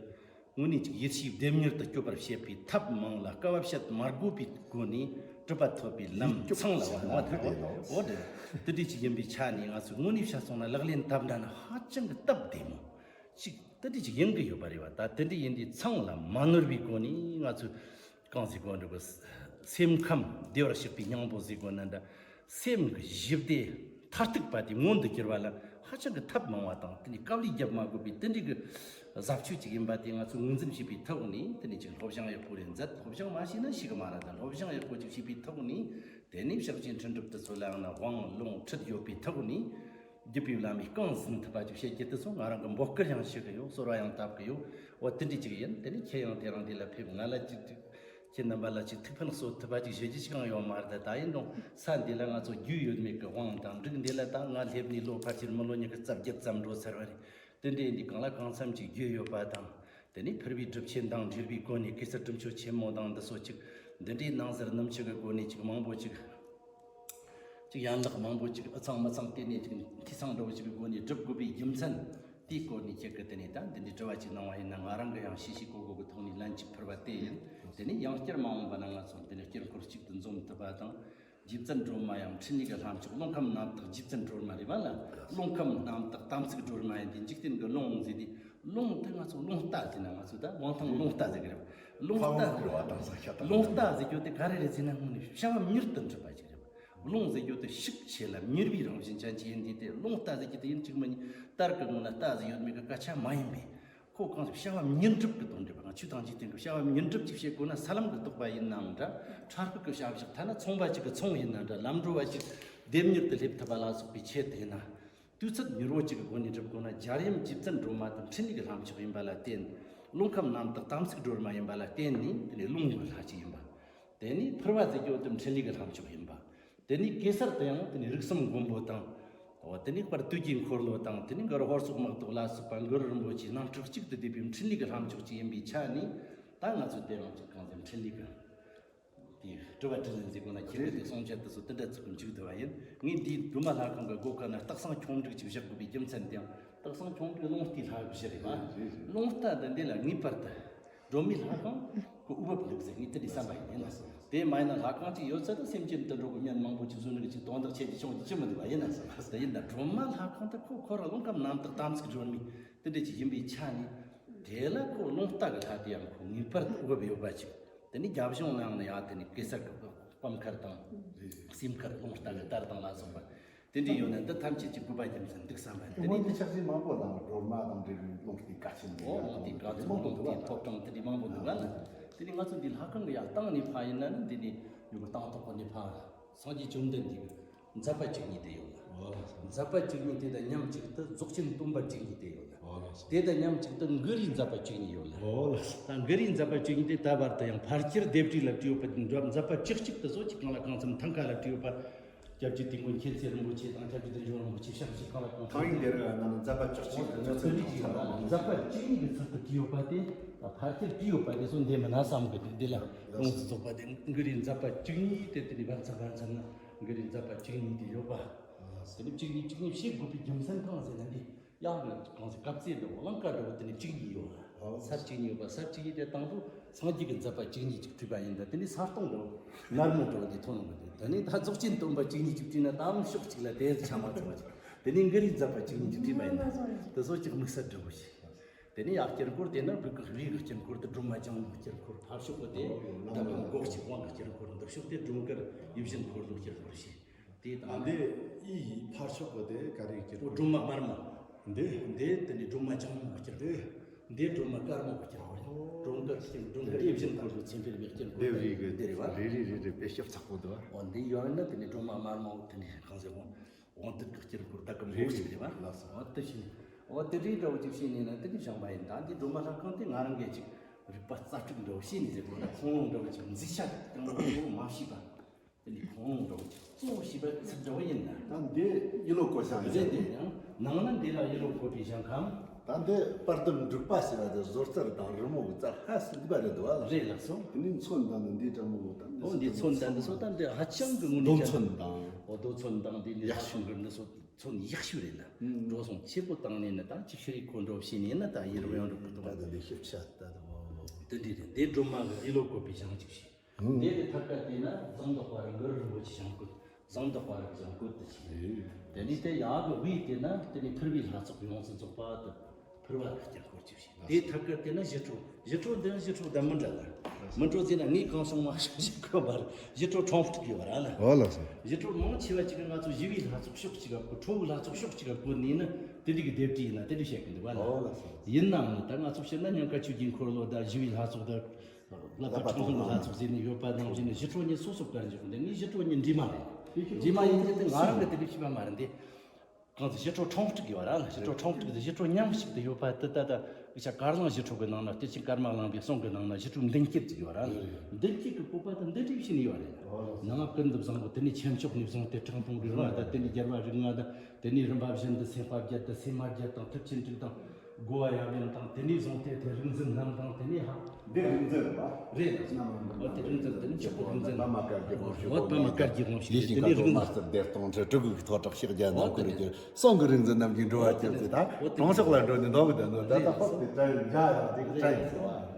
དངོས་གནས་ཀྱི་ཡེ་ཤེས་ལྡེམ་མྱུར་དུ་སྐྱོབ་པར་བྱེད་པའི་ཐབས་མང་ལ་དཀའ་བ་བཤད་མ་དགོས་པའི་སྒོ་ནས་གྲུབ་པ་ཐོབ་པའི་ལམ་ཚང་ལ་བ་ནོ་ད། འོ་དེ་འདྲ་ཅིག་ཡིན་པའི་ཆ་ནས་ང་ཚོས་དངོས་གནས་བཤད་སོང་ན་ལག་ལེན་བསྟར་འདྲ་ན་ཧ་ཅང་གི་སྟབས་བདེ་མོ་ཅིག་དེ་འདྲ་ཅིག་ཡིན་གི་ཡོད་པ་རེད་བ། ད་དེ་འདྲ་ཡིན་དུས་ཚང་ལ་མ་ནོར་བའི་སྒོ་ནས་ང་ཚོས་གང་ཟེར་དགོས་འདུག་གི། སེམས་ཁམས་བདེ་བར་གཤེགས་པའི་སྙིང་པོ་ཟེར་དགོས་ན་འདྲ། སེམས་ཀྱི་ཞི་བདེ་མཐར་ཐུག་པ་དེ་མངོན་དུ་གྱུར་བ་ལ་ཧ་ཅང་གི་ཐབས་མང་བ་དང་དེ་ནས་དཀའ་ལས་བརྒྱབ་མ་དགོས་པའི་དེ་འདྲའི་གི་ཟབ་ཆོས་ཅིག་ཡིན་པ་དེ་ང་ཚོས་ངོས་འཛིན་བྱས་པའི་ཐོག་ནས་དེ་ནས་ཅིག་སློབ་སྦྱོང་ཡག་པོ་རེ་མཛད། སློབ་སྦྱོང་མ་བྱས་ན་ཤེས་གི་མ་རེད། ད་སློབ་སྦྱོང་ཡག་པོ་ཅིག་བྱས་པའི་ཐོག་ནས་དེ་ནས་ཕྱག་ཆེན་འཕྲིན་སྒྲུབ་དེ་ཚོ་ལའང་ན་དབང་ལུང་ཁྲིད་ཡོད་པའི་ཐོག་ནས་རྒྱུད་པའི་བླ་མའི་རྐང་འཛིན་ཐུབ་པ་ཅིག་བྱེད་རྒྱུ་དེ་ཚོ་ང་རང་གི་འབོད་སྐུལ་ཡང་ཞུ་གི་ཡོད། གསོལ་བ་ཡང་བཏབ་གི་ཡོད། འོ་དེ་འདྲ་ཅིག་ཡིན། དེ་ནས་ཁྱེད་ཡང་དེ་རིང་འདི་ལ་ཕེབས་ང་ལ་ཅིག་ཅིག་ཁྱེད་རྣམ་པ་ལ་ཅིག་ཐུགས་ཕན་གསོ་ཐུབ་པ་ཅིག་བྱེད་རྒྱུ་ཅི་གང་ཡོད་མ་རེད། ད་ཡིན་རུང་ས་འདི་ལ་ང་ཚོ་རྒྱུས་ཡོད་མེད་ཀྱི་དབང་དང་འབྲུག་འདི་ལ་ད་ང་སླེབས་ནས་ལོ་ཕལ་ཆེར་མི་ལོ་ཉི་ཤུ་རྩ་བརྒྱད་ཙམ་འགྲོ་ཚར་བ་རེད། དེ་འདྲའི་འདི་གང་ལ་གང་འཚམ་ཅིག་རྒྱུས་ཡོད་པ་དང་དེ་ནས་ཕུར་བུའི་སྒྲུབ་ཆེན་དང་འབྲེལ་བའི་སྒོ་ནས་གེ་སར་སྒྲུབ་མཆོད་ཆེན་མོ་དང་འདི་ཚོ་ཅིག་འདི་འདྲའི་ནང་ཟུར་ནུབ་ཕྱོགས་ཀྱི་སྒོ་ནས་ཅིག་མང་པོ་ཅིག་ཅིག་ཡན་ལག་མང་པོ་ཅིག་ཨུ་ཚང་མི་ཚང་བལྟས་ནས་ཅིག་འཐུས་ཚང་འདྲ་བོ་ཅིག་གི་སྒོ་ནས་སྒྲུབ་དགོས་པའི་རྒྱུ་མཚན་དེའི་སྐོར་ནས་ཁྱེད་ཀྱི་དེ་ནས་ད་འདི་འདྲའི་དྲི་བ་ཅིག་གནང་བ་ཡིན་ན་ང་རང་གི་ཡང་ཤེས་ཤེས་གོ་གོ་གི་ཐོག་ནས་ལན་ཅིག་ཕུལ་བ་དེ་ཡིན། དེ་ནས་ཡང་བསྐྱར་མ་འོངས་པ་ན་ང་ཚོ་འདི་ནས་དཀྱིལ་འཁོར་གཅིག་ཏུ་འཛོམས་ཐུབ་པ་དང་། རྗེ་བཙུན་སྒྲོལ་མ་ཡང་འཕྲིན་ལས་ཀྱི་ལྷ་མཆོག་རླུང་ཁམས་རྣམ་དག་རྗེ་བཙུན་སྒྲོལ་མ་རེད་བ་ལ། རླུང་ཁམས་རྣམ་དག་དམ་ཚིག་སྒྲོལ་མ་ཡིན་ཏེ་འཇིག་རྟེན་གྱི་རླུང་ཟེར་ཏེ། རླུང་དེ་ང་ཚོ་རླུང་རྟ་ཟེར་ན་ང་ཚོ་ད་དབང་ཐང་རླུང་རྟ་ཟེར་གི་རེད། རླུང་རྟ། ཕ་བོང་གི་བ་དང་ས་ཤ་དང་། རླུང་རྟ་ཟེར་རྒྱུ་དེ་ག་རེ་རེད་ཟེར་ན་དངོས་ནས་བྱ་བ་མྱུར་དུ་འགྲུབ་པ་ཅིག་རེད། རླུང་ཟེར་རྒྱུ་དེ་ཤུགས་ཆེ་ལ་མྱུར་བའི་རང་བཞིན་ཅན་ཅིག་ཡིན་དུས་དེ་རླུང་རྟ་ཟེར་རྒྱུ་དེ་ཡིན་གཅིག་མིན་གཉིས་གཏེར་གྱི་ངོ་ལ་རྟ་ཟེར་ཡོད་མེད་ཀྱི་སྐད་ཆ་མ་ཡིན་པས། ཁོ་གང་ཟེར་བྱ་བ་མྱུར་འགྲུབ་ཀྱི་དོན་འགྲུབ་པ་ང་ཆོས་དང་འཇིག་རྟེན་གྱི་བྱ་བ་མྱུར་འགྲུབ་ཅིག་བྱེད་དགོས་ན་ས་ལམ་གྱི་རྟོགས་པ་ཡིན་ནའང་འདྲ། འཕྲལ་ཕུགས་ཀྱི་བྱ་བཞག་ཐ་ན་ཚོང་པ་ཅིག་གི་ཚོང་ཡིན་ན་འདྲ། ལམ་འགྲོ་བ་ཅིག་བདེ་མྱུར་དུ་སླེབས་ཐུབ་པ་ལ་སོགས་པའི་ཆེད་དུ་ཡིན་ན། དུས་ཚོད་མྱུར་བོ་ཅིག་གི་སྒོ་ནས་འགྲུབ་དགོས་ན་འཇར་ཡམ་རྗེ་བཙུན་སྒྲོལ་མ་དང་འཕྲིན་ལས་ཀྱི་ལྷ་མཆོག་ཡིན་པ་ལ་བརྟེན། རླུང་ཁམས་རྣམ་དག་དམ་ཚིག་སྒྲོལ་མ་ཡིན་པ་ལ་བརྟེན་ནས་དེ་ནས་རླུང་གི་ལྷ་ཅིག་ཡིན་པ། དེ་ནས་ཕུར་བ་ཟེར་རྒྱུ་དེ་འཕྲིན་ལས་ཀྱི་ལྷ་མཆོག་ཡིན་པ། དེ་ནས་གེ་སར་དེ་ཡང་དེ་ནས་རིགས་གསུམ་མགོན་པོ་དང་། འོ་དེ་ནས་དཔལ་དུས་ཀྱི་འཁོར་ལོ་དང་དེ་ནས་གུ་རུ་ཧོར་སོག་དམག་ཏོག་ལ་སོགས་པ་གུ་རུ་རིན་པོ་ཆེའི་རྣམ་སྤྲུལ་གཅིག་ཏུ་བསྡུས་པའི་འཕྲིན་ལས་ཀྱི་ལྷ་མཆོག་ཅིག་ཡིན་པའི་ཆ་ནས་ད་ང་ཚོ་དེ་རང་ཅིག་གང་ཟེར་འཕྲིན་ལས་ཀྱི་དེ་སྒྲུབ་པ་དྲིན་ལན་ཟེར་དགོས་ན་ཁྱེད་ཀྱི་དེ་གསུང་བཤད་དེ་ཚོ་དེ་འདྲ་ཚུགས་མཇུག་བསྡུ་བ་ཡིན། ངས་འདིའི་སྒྲོལ་མ་ལྷ་ཁང་གི་སྒོ་ཁ་ན་སྟག་ཚང་ཁྱུང་འབྲུག་ཅིག་བཞག་དགོས་པའི་རྒྱུ་མཚན་དེའང་སྟག་ཚང་ཁྱུང་འབྲུག་རླུང་རྟའི་ལྷ་བཞི་རེད་བ། རླུང་རྟ་དེ་འདི་ལ་ངེས་པར་དུ། སྒྲོལ་མའི་ལྷ་ཁང་གི་དབུ་བབ་ལུགས་ཟེར་ངས་དེ་འདྲའི་བསམ་པ་ཡིན་ལ། དེ་མ་ཡིན་ན་ལྷ་ཁང་གཅིག་ཡོད་ཚད་དུ་སེམས་ཅན་དུད་འགྲོ་གི་བསྙེན་མང་པོ་ཅིག་གསོག་ནི་གི་ཅིག་དོན་དག་ཆེ་ཅིག་ཆུང་ཅིག་ཅི་མི་འདུག་པ་ཡིན་ན། དེ་ཡིན་ན་སྒྲོལ་མ་ལྷ་ཁང་དུ་ཁོ་ཁོ་རང་རླུང་ཁམས་རྣམ་དག་དམ་ཚིག་སྒྲོལ་མའི་དེ་འདྲ་ཅིག་ཡིན་པའི་ཆ་ནས། དེ་ལ་ཁོ་རླུང་རྟ་གི་ལྷ་དེ་ཡང་ཁོ་ངེས་པར་དུ་དབུ་བབ་ཡོད་པ་ཅིག་དེ་ནས་རྒྱབ་ལྗོངས་ནང་ནས་ཡང་དེ་ནས་གེ་སར་གི་པད་མཁར་དང་། སྲིན་མཁར་རླུང་རྟ་གི་དར་དང་ལ་སོགས་པ། དེ་འདྲ་ཡོད་ན་འདི་ཐམས་ཅད་ཀྱི་དགོས་པ་རྒྱུ་མཚན་འདུག་བསམ་པ་དེ་དེ་ནི་མོ་འདི་ཆགས་ཞེན་མང་པོ་དང་སྒྲོལ་མ་དང་འབྲེལ་བའི་ལུང་དེ་གལ་ཆེན་འདུག་འོ་ཡ་ལུང་དེ་གལ་ཆེན་མང་པོ་འདུག་ལུང་དེ་ཐོབ་ཐང་དེ་འདྲ་མང་པོ་འདུག་ལ། དེ་ནི་ང་ཚོ་འདི་ལྷ་ཁང་གི་ཡ་སྟེང་ནས་ཕ་ཡིན་ན་ནི་འདི་ནི་ཡོད་གི་སྟེང་ཐོག་གི་ནས་ཕ་སངས་རྒྱས་བཅོམ་ལྡན་འདས་ཀྱི་མཛད་པ་བཅུ་གཉིས་དེ་ཡོད་ལ། འོ་ལགས་སོ། མཛད་པ་བཅུ་གཉིས་དེ་དང་མཉམ་གཅིག་ཏུ་རྫོགས་ཆེན་སྟོན་པ་བཅུ་གཉིས་དེ་ཡོད་ལ། འོ་ལགས་སོ། དེ་དང་མཉམ་གཅིག་ཏུ་གུ་རུའི་མཛད་པ་བཅུ་གཉིས་ཡོད་ལ། འོ་ལགས་སོ། ད་གུ་རུའི་མཛད་པ་བཅུ་གཉིས་དེ་ད་བར་དུ་ཡང་ཕལ་ཆེར་ལྡེབས་བྲིས་ལ་བྲིས་ཡོད་པ་དེ་འདྲ་མཛད་པ་བཅུ་གཅིག་དེ་ཚོ་གཅིག་གང་ལ་གང་འཚམ་ཐང་ཀ་ལ་བྲིས་ཡོད་པ། སྐྱབས་རྗེ་དུས་མགོན་མཁྱེན་བརྩེ་རིན་པོ་ཆེ་དང་སྐྱབས་རྗེ་བདེ་མཆོག་རིན་པོ་ཆེ་ཞབས་ཕྱི་གང་ལ་གང་འཚམ། ཐང་ཡིག་འདི་ར་ནང་ན་མཛད་པ་བཅུ་གཅིག་གི་ཚུལ་དུ་བྲིས་ཡོད་པ་དེ་ཚོ་འདི་མི་སྣ་བསམ་གི་དེ་འདི་ལ་ཡོངས་སུ་རྫོགས་པ་དེ་གུ་རུའི་མཛད་པ་བཅུ་གཉིས་དེ་དེ་ནི་བར་མཚམས་བར་མཚམས་ན་གུ་རུའི་མཛད་པ་བཅུ་གཉིས་དེ་ཡོད་པ། དེ་ནི་བཅུ་གཉིས་བཅུ་གཉིས་བཤད་དགོས་པའི་རྒྱུ་མཚན་གང་ཟེར་ན་འདི་ཡང་ན་གང་ཟེར་སྐབས་ཚེ་འདི་འོ་ལང་ཀ་འདྲ་བོ་དེ་ནི་བཅུ་གཉིས་ཡོད་ལ། ས་བཅུ་གཉིས་ཡོད་པ་ས་བཅུ་གཉིས་དེ་དང་པོ་སངས་རྒྱས་ཀྱི་མཛད་པ་བཅུ་གཉིས་ཅིག་བྲིས་པ་ཡིན་ད་དེ་ནི་ས་སྟོང་འདྲ་བོ་ནར་མོ་འདྲ་བོ་དེ་ཐོན་ལ་མི་འདུག་ད་ནི་ད་རྫོགས་ཆེན་སྟོན་པ་བཅུ་གཉིས་ཅིག་བྲིས་ན་ད་ཨམ་ཕྱོགས་གཅིག་ལ་དེ་ཆ་མ་ཚང་བ་ཅིག་དེ་ནི་གུ་རུའི་མཛད་པ་བཅུ་གཉིས་ཅིག་བྲིས་པ་ཡིན་ད་དེ་ཚོ་ཅིག་དམིགས་བསལ་འདྲ་བོ་ཞིག་དེ་ནས་ཡང་དཀྱིལ་འཁོར་དེ་ན་བོད་ཀྱི་རིའི་དཀྱིལ་འཁོར་དུ་སྒྲོལ་མ་ལྗང་མོའི་དཀྱིལ་འཁོར་ཕར་ཕྱོགས་པ་དེ་འདབ་ཀྱི་སྒོ་གཅིག་དབང་གི་དཀྱིལ་འཁོར་འདི་ཕྱོགས་དེ་སྒྲོལ་དཀར་ཡིད་བཞིན་འཁོར་ལོའི་དཀྱིལ་འཁོར་ཞེས་དེ་དང་། འདི་ཨི་ཡི་ཕར་ཕྱོགས་པ་དེ་ག་རེའི་དཀྱིལ་འཁོར། སྒྲོལ་མ་དམར་མོ། འདི་འདི་དེ་ནས་སྒྲོལ་མ་ལྗང་མོའི་དཀྱིལ་འཁོར། འདི་སྒྲོལ་མ་དཀར་མོའི་དཀྱིལ་འཁོར། སྒྲོལ་དཀར་དཀྱིལ་སྒྲོལ་དཀར་ཡིད་བཞིན་འཁོར་ལོའི་མཚན་དཔེ་རིགས་དཀྱིལ་འཁོར་འདི་རེད་གི་འདི་རེད་བ། རེ་རེ་རེ་རེ་དཔེ་ཞིབ་ཚགས་པོ་འདུག་བ། འོ་འདི་ཡོད་ན་དེ་ནས་སྒྲོལ་མ་དམར་མོ་དེ་ནས་གང་ཟེར་འོང་། དབང་དུ་གི་སྐྱེར་འཁོར་ད་གམ་རེ་རེ་རེད་བ། ལགས་སོ། འོ་དེ་བཞིན། འོ་དེ་རིགས་འདྲ་བོ་ཅིག་བྱས་ནས་ན་དེ་ནི་བཞེངས་པ་ཡིན། ད་འདི་སྒྲོལ་མ་ལྷ་ཁང་དེ་ང་རང་གིས་ཅིག་རིག་པ་རྩལ་སྤྲུགས་འདྲ་བོ་བྱས་ནས་ཟེར་དགོས་ན་ཁུངས་ལུང་འདྲ་བོ་ཅིག་མཛེས་ཆ་དང་པོ་མ་ཤེས་པ། དེ་ནི་ཁུངས་ལུང་འདྲ་བོ་ཅིག་གཙོ་བོ་ཤེས་པ་ཚིག་འདྲ་བོ་ཡིན་ན། ད་འདི་ཡིད་བློ་བཀོད་བཞེངས་རེད་ཡིན། དེ་ཡང་ནང་ན་འདི་ལ་ཡིད་བློ་བཀོད་པའི་བཞེངས་ཁམས། ད་འདི་དཔལ་ལྡན་འབྲུག་པ་ཞེས་པ་དེ་བཟོ་རྩལ་དང་རི་མོ་གི་རྩལ་ཧ་སུ་འདི་པ་རེད་འདུག་བ་ལ། རེད་ལགས་སོ། དེ་ནི་མཚོན་དང་ནི་འདི་འདྲ་མོ་དང་འདི་འོ་འདི་མཚོན་དང་འདི་སོ་དང་འདི་ཧ་ཅང་གི་ངོ་ནས་རྡོ་མཚོན་དང་། འོ་རྡོ་མཚོན་དང་འདི་ནི་ཡག་ཤོས་གི་འདི་སོ་མཚོན་ཡག་ཤོས་རེད་ལ། ཨུམ། འགྲོ་སོང་ཆེ་པོ་བཏང་ནས་ནི་ད་ཅིག་ཤི་རི་ཁོ་འགྲོ་བྱས་ནས་ནི་ད་ཡིན་རུང་ཡང་འགྲོ་གི་འདུག་བ། ད་འདི་ཤེས་བྱ་ད་འདི་འདྲ་རེད། འདི་སྒྲོལ་མ་གི་ཡིད་བློ་བཀོད་པའི་བྱང་ཅིག་བྱས། ཨུམ། འདི་གི་ཐད་ཀ་དེ་ན་ཟངས་མདོག་དཔལ་རི་གུ་རུ་རིན་པོ་ཆེ་བྱང་བཀོད། ཟངས་མདོག་དཔལ་རི་བྱང་བཀོད་དུ་བྱས། དེ་ནས་དེ་ཡག་གི་དབུས་དེ་ན་དེ་ནས་ཕུར་བུའི་ལྷ་ཚོགས་ཡོངས་སུ་རྫོགས་པ་དུ་ཕུར་བ་གི་དཀྱིལ་འཁོར་གྱི་བཞིན། དེའི་ཐད་ཀར་དེ་ན་ཞི་ཁྲོ། ཞི་ཁྲོ་འདི་ཞི་ཁྲོ་དང་མི་འདྲ་ལ། མི་འགྲོ་ཟེར་ན་ངས་གང་བྱུང་མ་བྱུང་ཞིག་གི་བར་ཞི་ཁྲོ་ཁྲོམ་སྟེགས་ཡོད་ར་ལ། འོ་ལགས་སོ། ཞི་ཁྲོ་མང་ཆེ་བ་ཅིག་གིས་ང་ཚོ་ཞི་བའི་ལྷ་ཚོགས་ཕྱོགས་གཅིག་ག་བཀོད། ཁྲོ་བོའི་ལྷ་ཚོགས་ཕྱོགས་གཅིག་ག་བཀོད་ནས་ནི་དེ་འདྲ་གི་ལྡེབས་བྲིས་ཡིན་ན་དེ་འདྲ་བཤད་གི་འདུག་བ་ལ། འོ་ལགས་སོ། ཡིན་ནའང་ནི་ད་ང་ཚོ་བཤད་ན་སྙིང་ག་ཆོས་ཀྱི་འཁོར་ལོ་དང་ཞི་བའི་ལྷ་ཚོགས་དང་། ལྷག་པར་ཁྲོ་ཐུང་གི་ལྷ་ཚོགས་ཟེར་ནས་ཡོད་པ་ནང་བཞིན་ཞི་ཁྲོ་གཉིས་སོ་སོ་བཀར་འཇོག་འདི་ནི་ཞི་ཁྲོ་གཉིས་འདྲེས་མ་རེད། འདྲེས་མ་ཡིན་གྱི་དེ་ང་རང་གི་དེ་འདྲ་ཤེས་པ་མ་རེད་འདི། གང་ཟེར་ཞི་ཁྲོ་ཁྲོམ་སྟེགས་ཡོད་ར་ལ། ཞི་ཁྲོ་ཁྲོམ་སྟེགས་དེ་ཞི་ཁྲོ་མཉམ་གཅིག་ཏུ་ཡོད་པ་དེ་ད་ལྟ་ཨི་ཤ་དཀར་གླིང་ཞི་ཁྲོ་གི་ནང་ན་གཏེར་ཆེན་ཀརྨ་གླིང་པའི་གསུང་གི་ནང་ན་ཞི་ཁྲོའི་མདུན་བསྐྱེད་ཅིག་ཡོད་ར་ལ། མདུན་བསྐྱེད་ཀྱི་བཀོད་པ་དེ་འདི་འདྲ་བྱས་ནས་ཡོད་རེད། ནང་ང་ཀུན་ཏུ་བཟང་པོ་དེ་ནས་ཆེན་མཆོག་ནས་བཟུང་སྟེ་ཁྲག་འཐུང་གི་རིམ་པ་དང་དེ་ནས་རྒྱལ་བ་རིགས་ལྔ་དང་། དེ་ནས་རིམ་པ་བཞིན་དུ་སེམས་དཔའ་བརྒྱད་དང་སེམས་མ་བརྒྱད་དང་ཐུབ་ཆེན་དྲུག་དང་། སྒོ་བ་ཡབ་ཡུམ་དང་དེ་ནས་བཟུང་སྟེ་དེ་རིག་འཛིན་རྣམས་དང་དེ་ནས་ཧ། འདི་རིག་འཛིན་རེད་པ། རེད། འོ་དེ་རིག་འཛིན་དེ་ནི་ཆོས་སྐུ་རིག་འཛིན། པདྨ་བཀའ་བརྒྱུད་དགོངས་ཞུ། འོ་པདྨ་བཀའ་བརྒྱུད་དགོངས་ཞུ་དེ་ནི་རིག་འཛིན། སྟོང་གསལ་བདེ་སྟོང་ཁྲི་སྤྲུལ་སྐུ་གི་ཐོག་དྲག་ཤེས་རྒྱ་ནང་ཁུར་གྱི་སོང་གི་རིག་འཛིན་རྣམས་ཀྱིས་འགྲོ་བ་སྐྱོབ་ཅེས་དང་གྲོང་ཆོག་ལ་འགྲོ་ནས་འདོགས་གི་དོན་དུ་ད་ལྟ་ཧོབ་དེ་བྲལ་འཇའ་ཡང་དེ་གི་བྲལ་ཡིན་ཟེར་བ།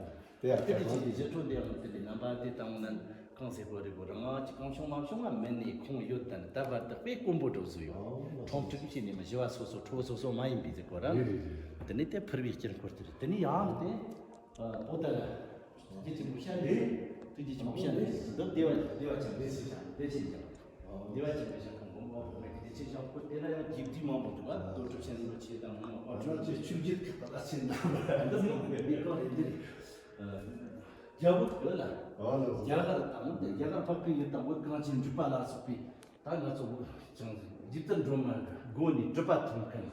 དེ་ཡང་དེ་གི་ཆེད་དུ་ཞི་ཁྲོ་འདི་ཡང་དེ་ནི་རྣམ་པ་དེ་དང་ནི། གང་ཟེར་དགོས་རེད་གོ། རང་ཅིག་གང་བྱུང་མ་བྱུང་ང་མིན་ནས་ཁུངས་ཡོད་དམ་ད་བར་དུ་དཔེ་དཀོན་པོ་སྒྲུབ་བཟོ་ཡོད། ཁྲོམ་སྟེགས་བྱས་ནས་མི་ཞི་བ་སོ་སོ་ཁྲོ་བོ་སོ་སོ་མ་ཡིན་པའི་ཟེར་གོ་ར། དེ་ནས་དེ་ཕུར་བའི་དཀྱིལ་འཁོར་དེ་རེད། དེ་ནས་ཡང་དེ་ཨོ་ད་ལ་རྒྱུ་ཆེན་པོ་ཤ་ནས་དུས་རྒྱུ་ཆེན་པོ་ཤ་ནས་འདི་བདེ་བ་བདེ་བ་ཅན་བདེ་སྲིད་ཅན་བདེ་ཆེན་ཅན་བདེ་བ་ཅན་པའི་ཞག་གང་གོང་མ་བོ་མེད་ཀྱི་བདེ་ཆེན་ཞག་པོ་དེ་ལ་ཡང་རྒྱས་བསྡུས་མང་པོ་འདུག་ག་རྡོ་གྲུབ་ཆེན་རིན་པོ་ཆེ་དང་ཨོ་ཁྲོ་ཆེ་ཆུ་རྒྱུད་ཁག་ད་ཆེན་ན་འདི་མང་པོ་མེད་པའི་སྐོར་རེད་འདི། རྒྱ་བོད་ཀྱི་ལ། ཨོ་ལགས་སོ། རྒྱ་གར་དང་རྒྱ་གར་འཕགས་པའི་ཡུལ་དང་བོད་གངས་ཅན་འབྲུག་པ་ལ་སོགས་པའི་ད་ང་ཚོ་བོད་ཀྱང་རྗེ་བཙུན་སྒྲོལ་མ་སྒོ་ནས་གྲུབ་པ་ཐོན་མཁན།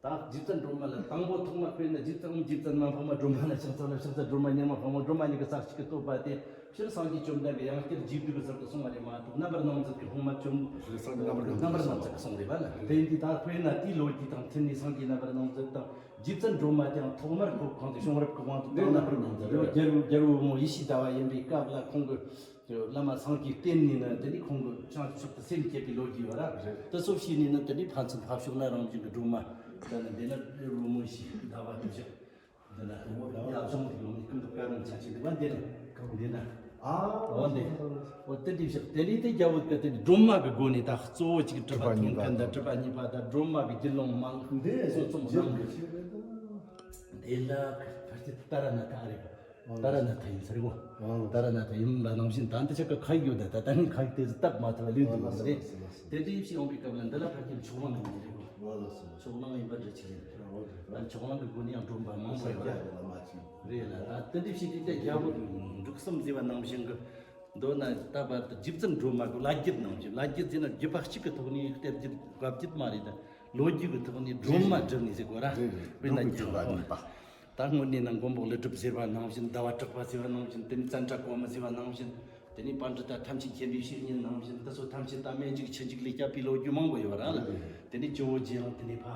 ད་རྗེ་བཙུན་སྒྲོལ་མ་ལ་དང་པོ་ཐོག་མ་དཔེར་ན་རྗེ་བཙུན་རྗེ་བཙུན་མ་འཕགས་མ་སྒྲོལ་མ་ལ་ཕྱག་འཚལ་ལ་ཕྱག་འཚལ་སྒྲོལ་མ་མྱུར་མ་འཕགས་མ་སྒྲོལ་མ་གཉིས་ཀྱི་རྩ་གཅིག་གི་བསྟོད་པ་དེ་སྤྱིར་སངས་རྒྱས་བཅོམ་ལྡན་འདས་ཀྱིས་ཡང་བསྐྱར་རྗེས་ཟློས་ཀྱི་ཟུར་དུ་གསུངས་པ་རེད་མ་གཏོགས་རྣམ་པར་སྣང་མཛད་ཀྱི་སློབ་མ་བཅོམ་རྣམ་པར་སྣང་མཛད་ཀྱིས་གསུངས་རེད་པ་ལ། དེ་ཡིན་དུས་ད་དཔེར་ན་དེའི་ལོ་རྒྱུས་དང་མཐུན་ནས་སངས་རྒྱས་རྣམ་པར་སྣང་མཛད་དང་། རྗེ་བཙུན་སྒྲོལ་མ་དེའང་ཐོག་མར་ཁོ་གང་དུ་བྱུང་རབས་ཀྱི་དབང་དུ་བཏང་ན། རྒྱལ་བོ་རྒྱལ་བོ་རྒྱལ་བོ་བུ་མོ་ཡེ་ཤེས་ཟླ་བ་ཡིན་པའི་སྐབས་ལ་ཁོང་གི་བླ་མ་སངས་རྒྱས་བསྟེན་ནས་ནི་དེ་ནི་ཁོང་གི་བྱང་ཕྱོགས་སུ་སེམས་བསྐྱེད་པའི་ལོ་རྒྱུས་ཡོད་ར། དེ་ཚོ་ཤེས་ནས་ནི་དེ་ནི་ཕན་ཚུན་ཕ་ཕྱོགས་ན་རང་བཞིན་གྱི་སྒྲོལ་མ། ད་ནི་འདི་ན་རྒྱལ་བོ་བུ་མོ་ཡེ་ཤེས་ཟླ་བ་དེ་བཞག་འདི་ན་ཡ་བྱུང་གི་ཡོང་ནི་ཀུན་ཏུ་དཀར་རིང་ཆ་ཆེ་འདི་བ་འདི་ན་འདི་ན་ཨ་འོ་འདི་འོ་དེ་འདི་བཞག་དེ་ནི་དེ་རྒྱལ་བོ་གི་དེ་ནི་སྒྲོལ་མ་གི་སྒོ་ནས་ད་གཙོ་བོ་གཅིག་གྲུབ་པ་ཐོན་མཁན་དང་གྲུབ་པ་གཉིས་པ་དང་སྒྲོལ་མ་གི་རྒྱུད་ལུང་མང་འདི་གསུང་རྩོམ་གནང་གི། དེ་ལ་ཕར་ཚུར་ལྟ་ར་ན་ད་རེད། ད་ར་ན་ཐ་ཡིན་ཟེར་གོ། ད་ར་ན་ཐ་ཡིན་ལ་ནང་བཞིན་ད་འདི་ཆ་ག་ཁ་ཡོད་ད་ད་ད་ནི་ཁ་ཡིག་དེ་ཚོ་སྟབས་མ་ཐུབ་ལུས་འདུག་ཟེར། དེ་འདྲའི་ཞིག་ཡོང་པའི་སྐབས་ལ་འདི་ལ་ཕ་གི་ཕྱོགས་གླང་ཡིན་ཟེར་གོ། ཕྱོགས་གླང་ཡིན་པ་འདྲ་ཆེ་རེད། ད་ཕྱོགས་གླང་གི་སྒོ་ནས་ཡང་སྒྲོམ་པ་མང་པོ་ཡོད་རེད་ལ། ད་དེ་འདྲའི་ཞིག་དེ་རྒྱལ་པོ་འབྲུག་གསུམ་ཟེར་བ་ནང་བཞིན་གི་མདོར་ན་ད་བར་དུ་རྗེ་བཙུན་སྒྲོལ་མ་གི་བླ་བརྒྱུད་ནང་བཞིན། བླ་བརྒྱུད་ཟེར་ན་བརྒྱུད་པ་གཅིག་གི་ཐོག་ནས་གཏེར་བརྒྱུད་བཀའ་བརྒྱུད་མ་རེད་ད། ལོ་རྒྱུས་ཀྱི་ཐོག་ནས་སྒྲོལ་མ་བསྒྲུབས་ནས་ཟེར་གོ་ར། དཔེར་ན་རྒྱལ་པོ། ད་དངོས་གནས་ན་མགོན་པོ་ཀླུ་སྒྲུབ་ཟེར་བ་ནང་བཞིན། ཟླ་བ་གྲགས་པ་ཟེར་བ་ནང་བཞིན། དེ་ནས་ཙནྡྲ་གོ་མི་ཟེར་བ་ནང་བཞིན། དེ་ནས་པཎྜི་ཏ་ཐམས་ཅད་མཁྱེན་པའི་བཤེས་གཉེན་ནང་བཞིན། དེ་ཚོ་ཐམས་ཅད་ད་སྨན་གཅིག་ཆུ་གཅིག་ལས་བསྐྱབས་པའི་ལོ་རྒྱུས་མང་པོ་ཡོད་ར་ལ། དེ་ནས་ཇོ་བོ་རྗེ་ཡང་དེ་ནས་ཕ་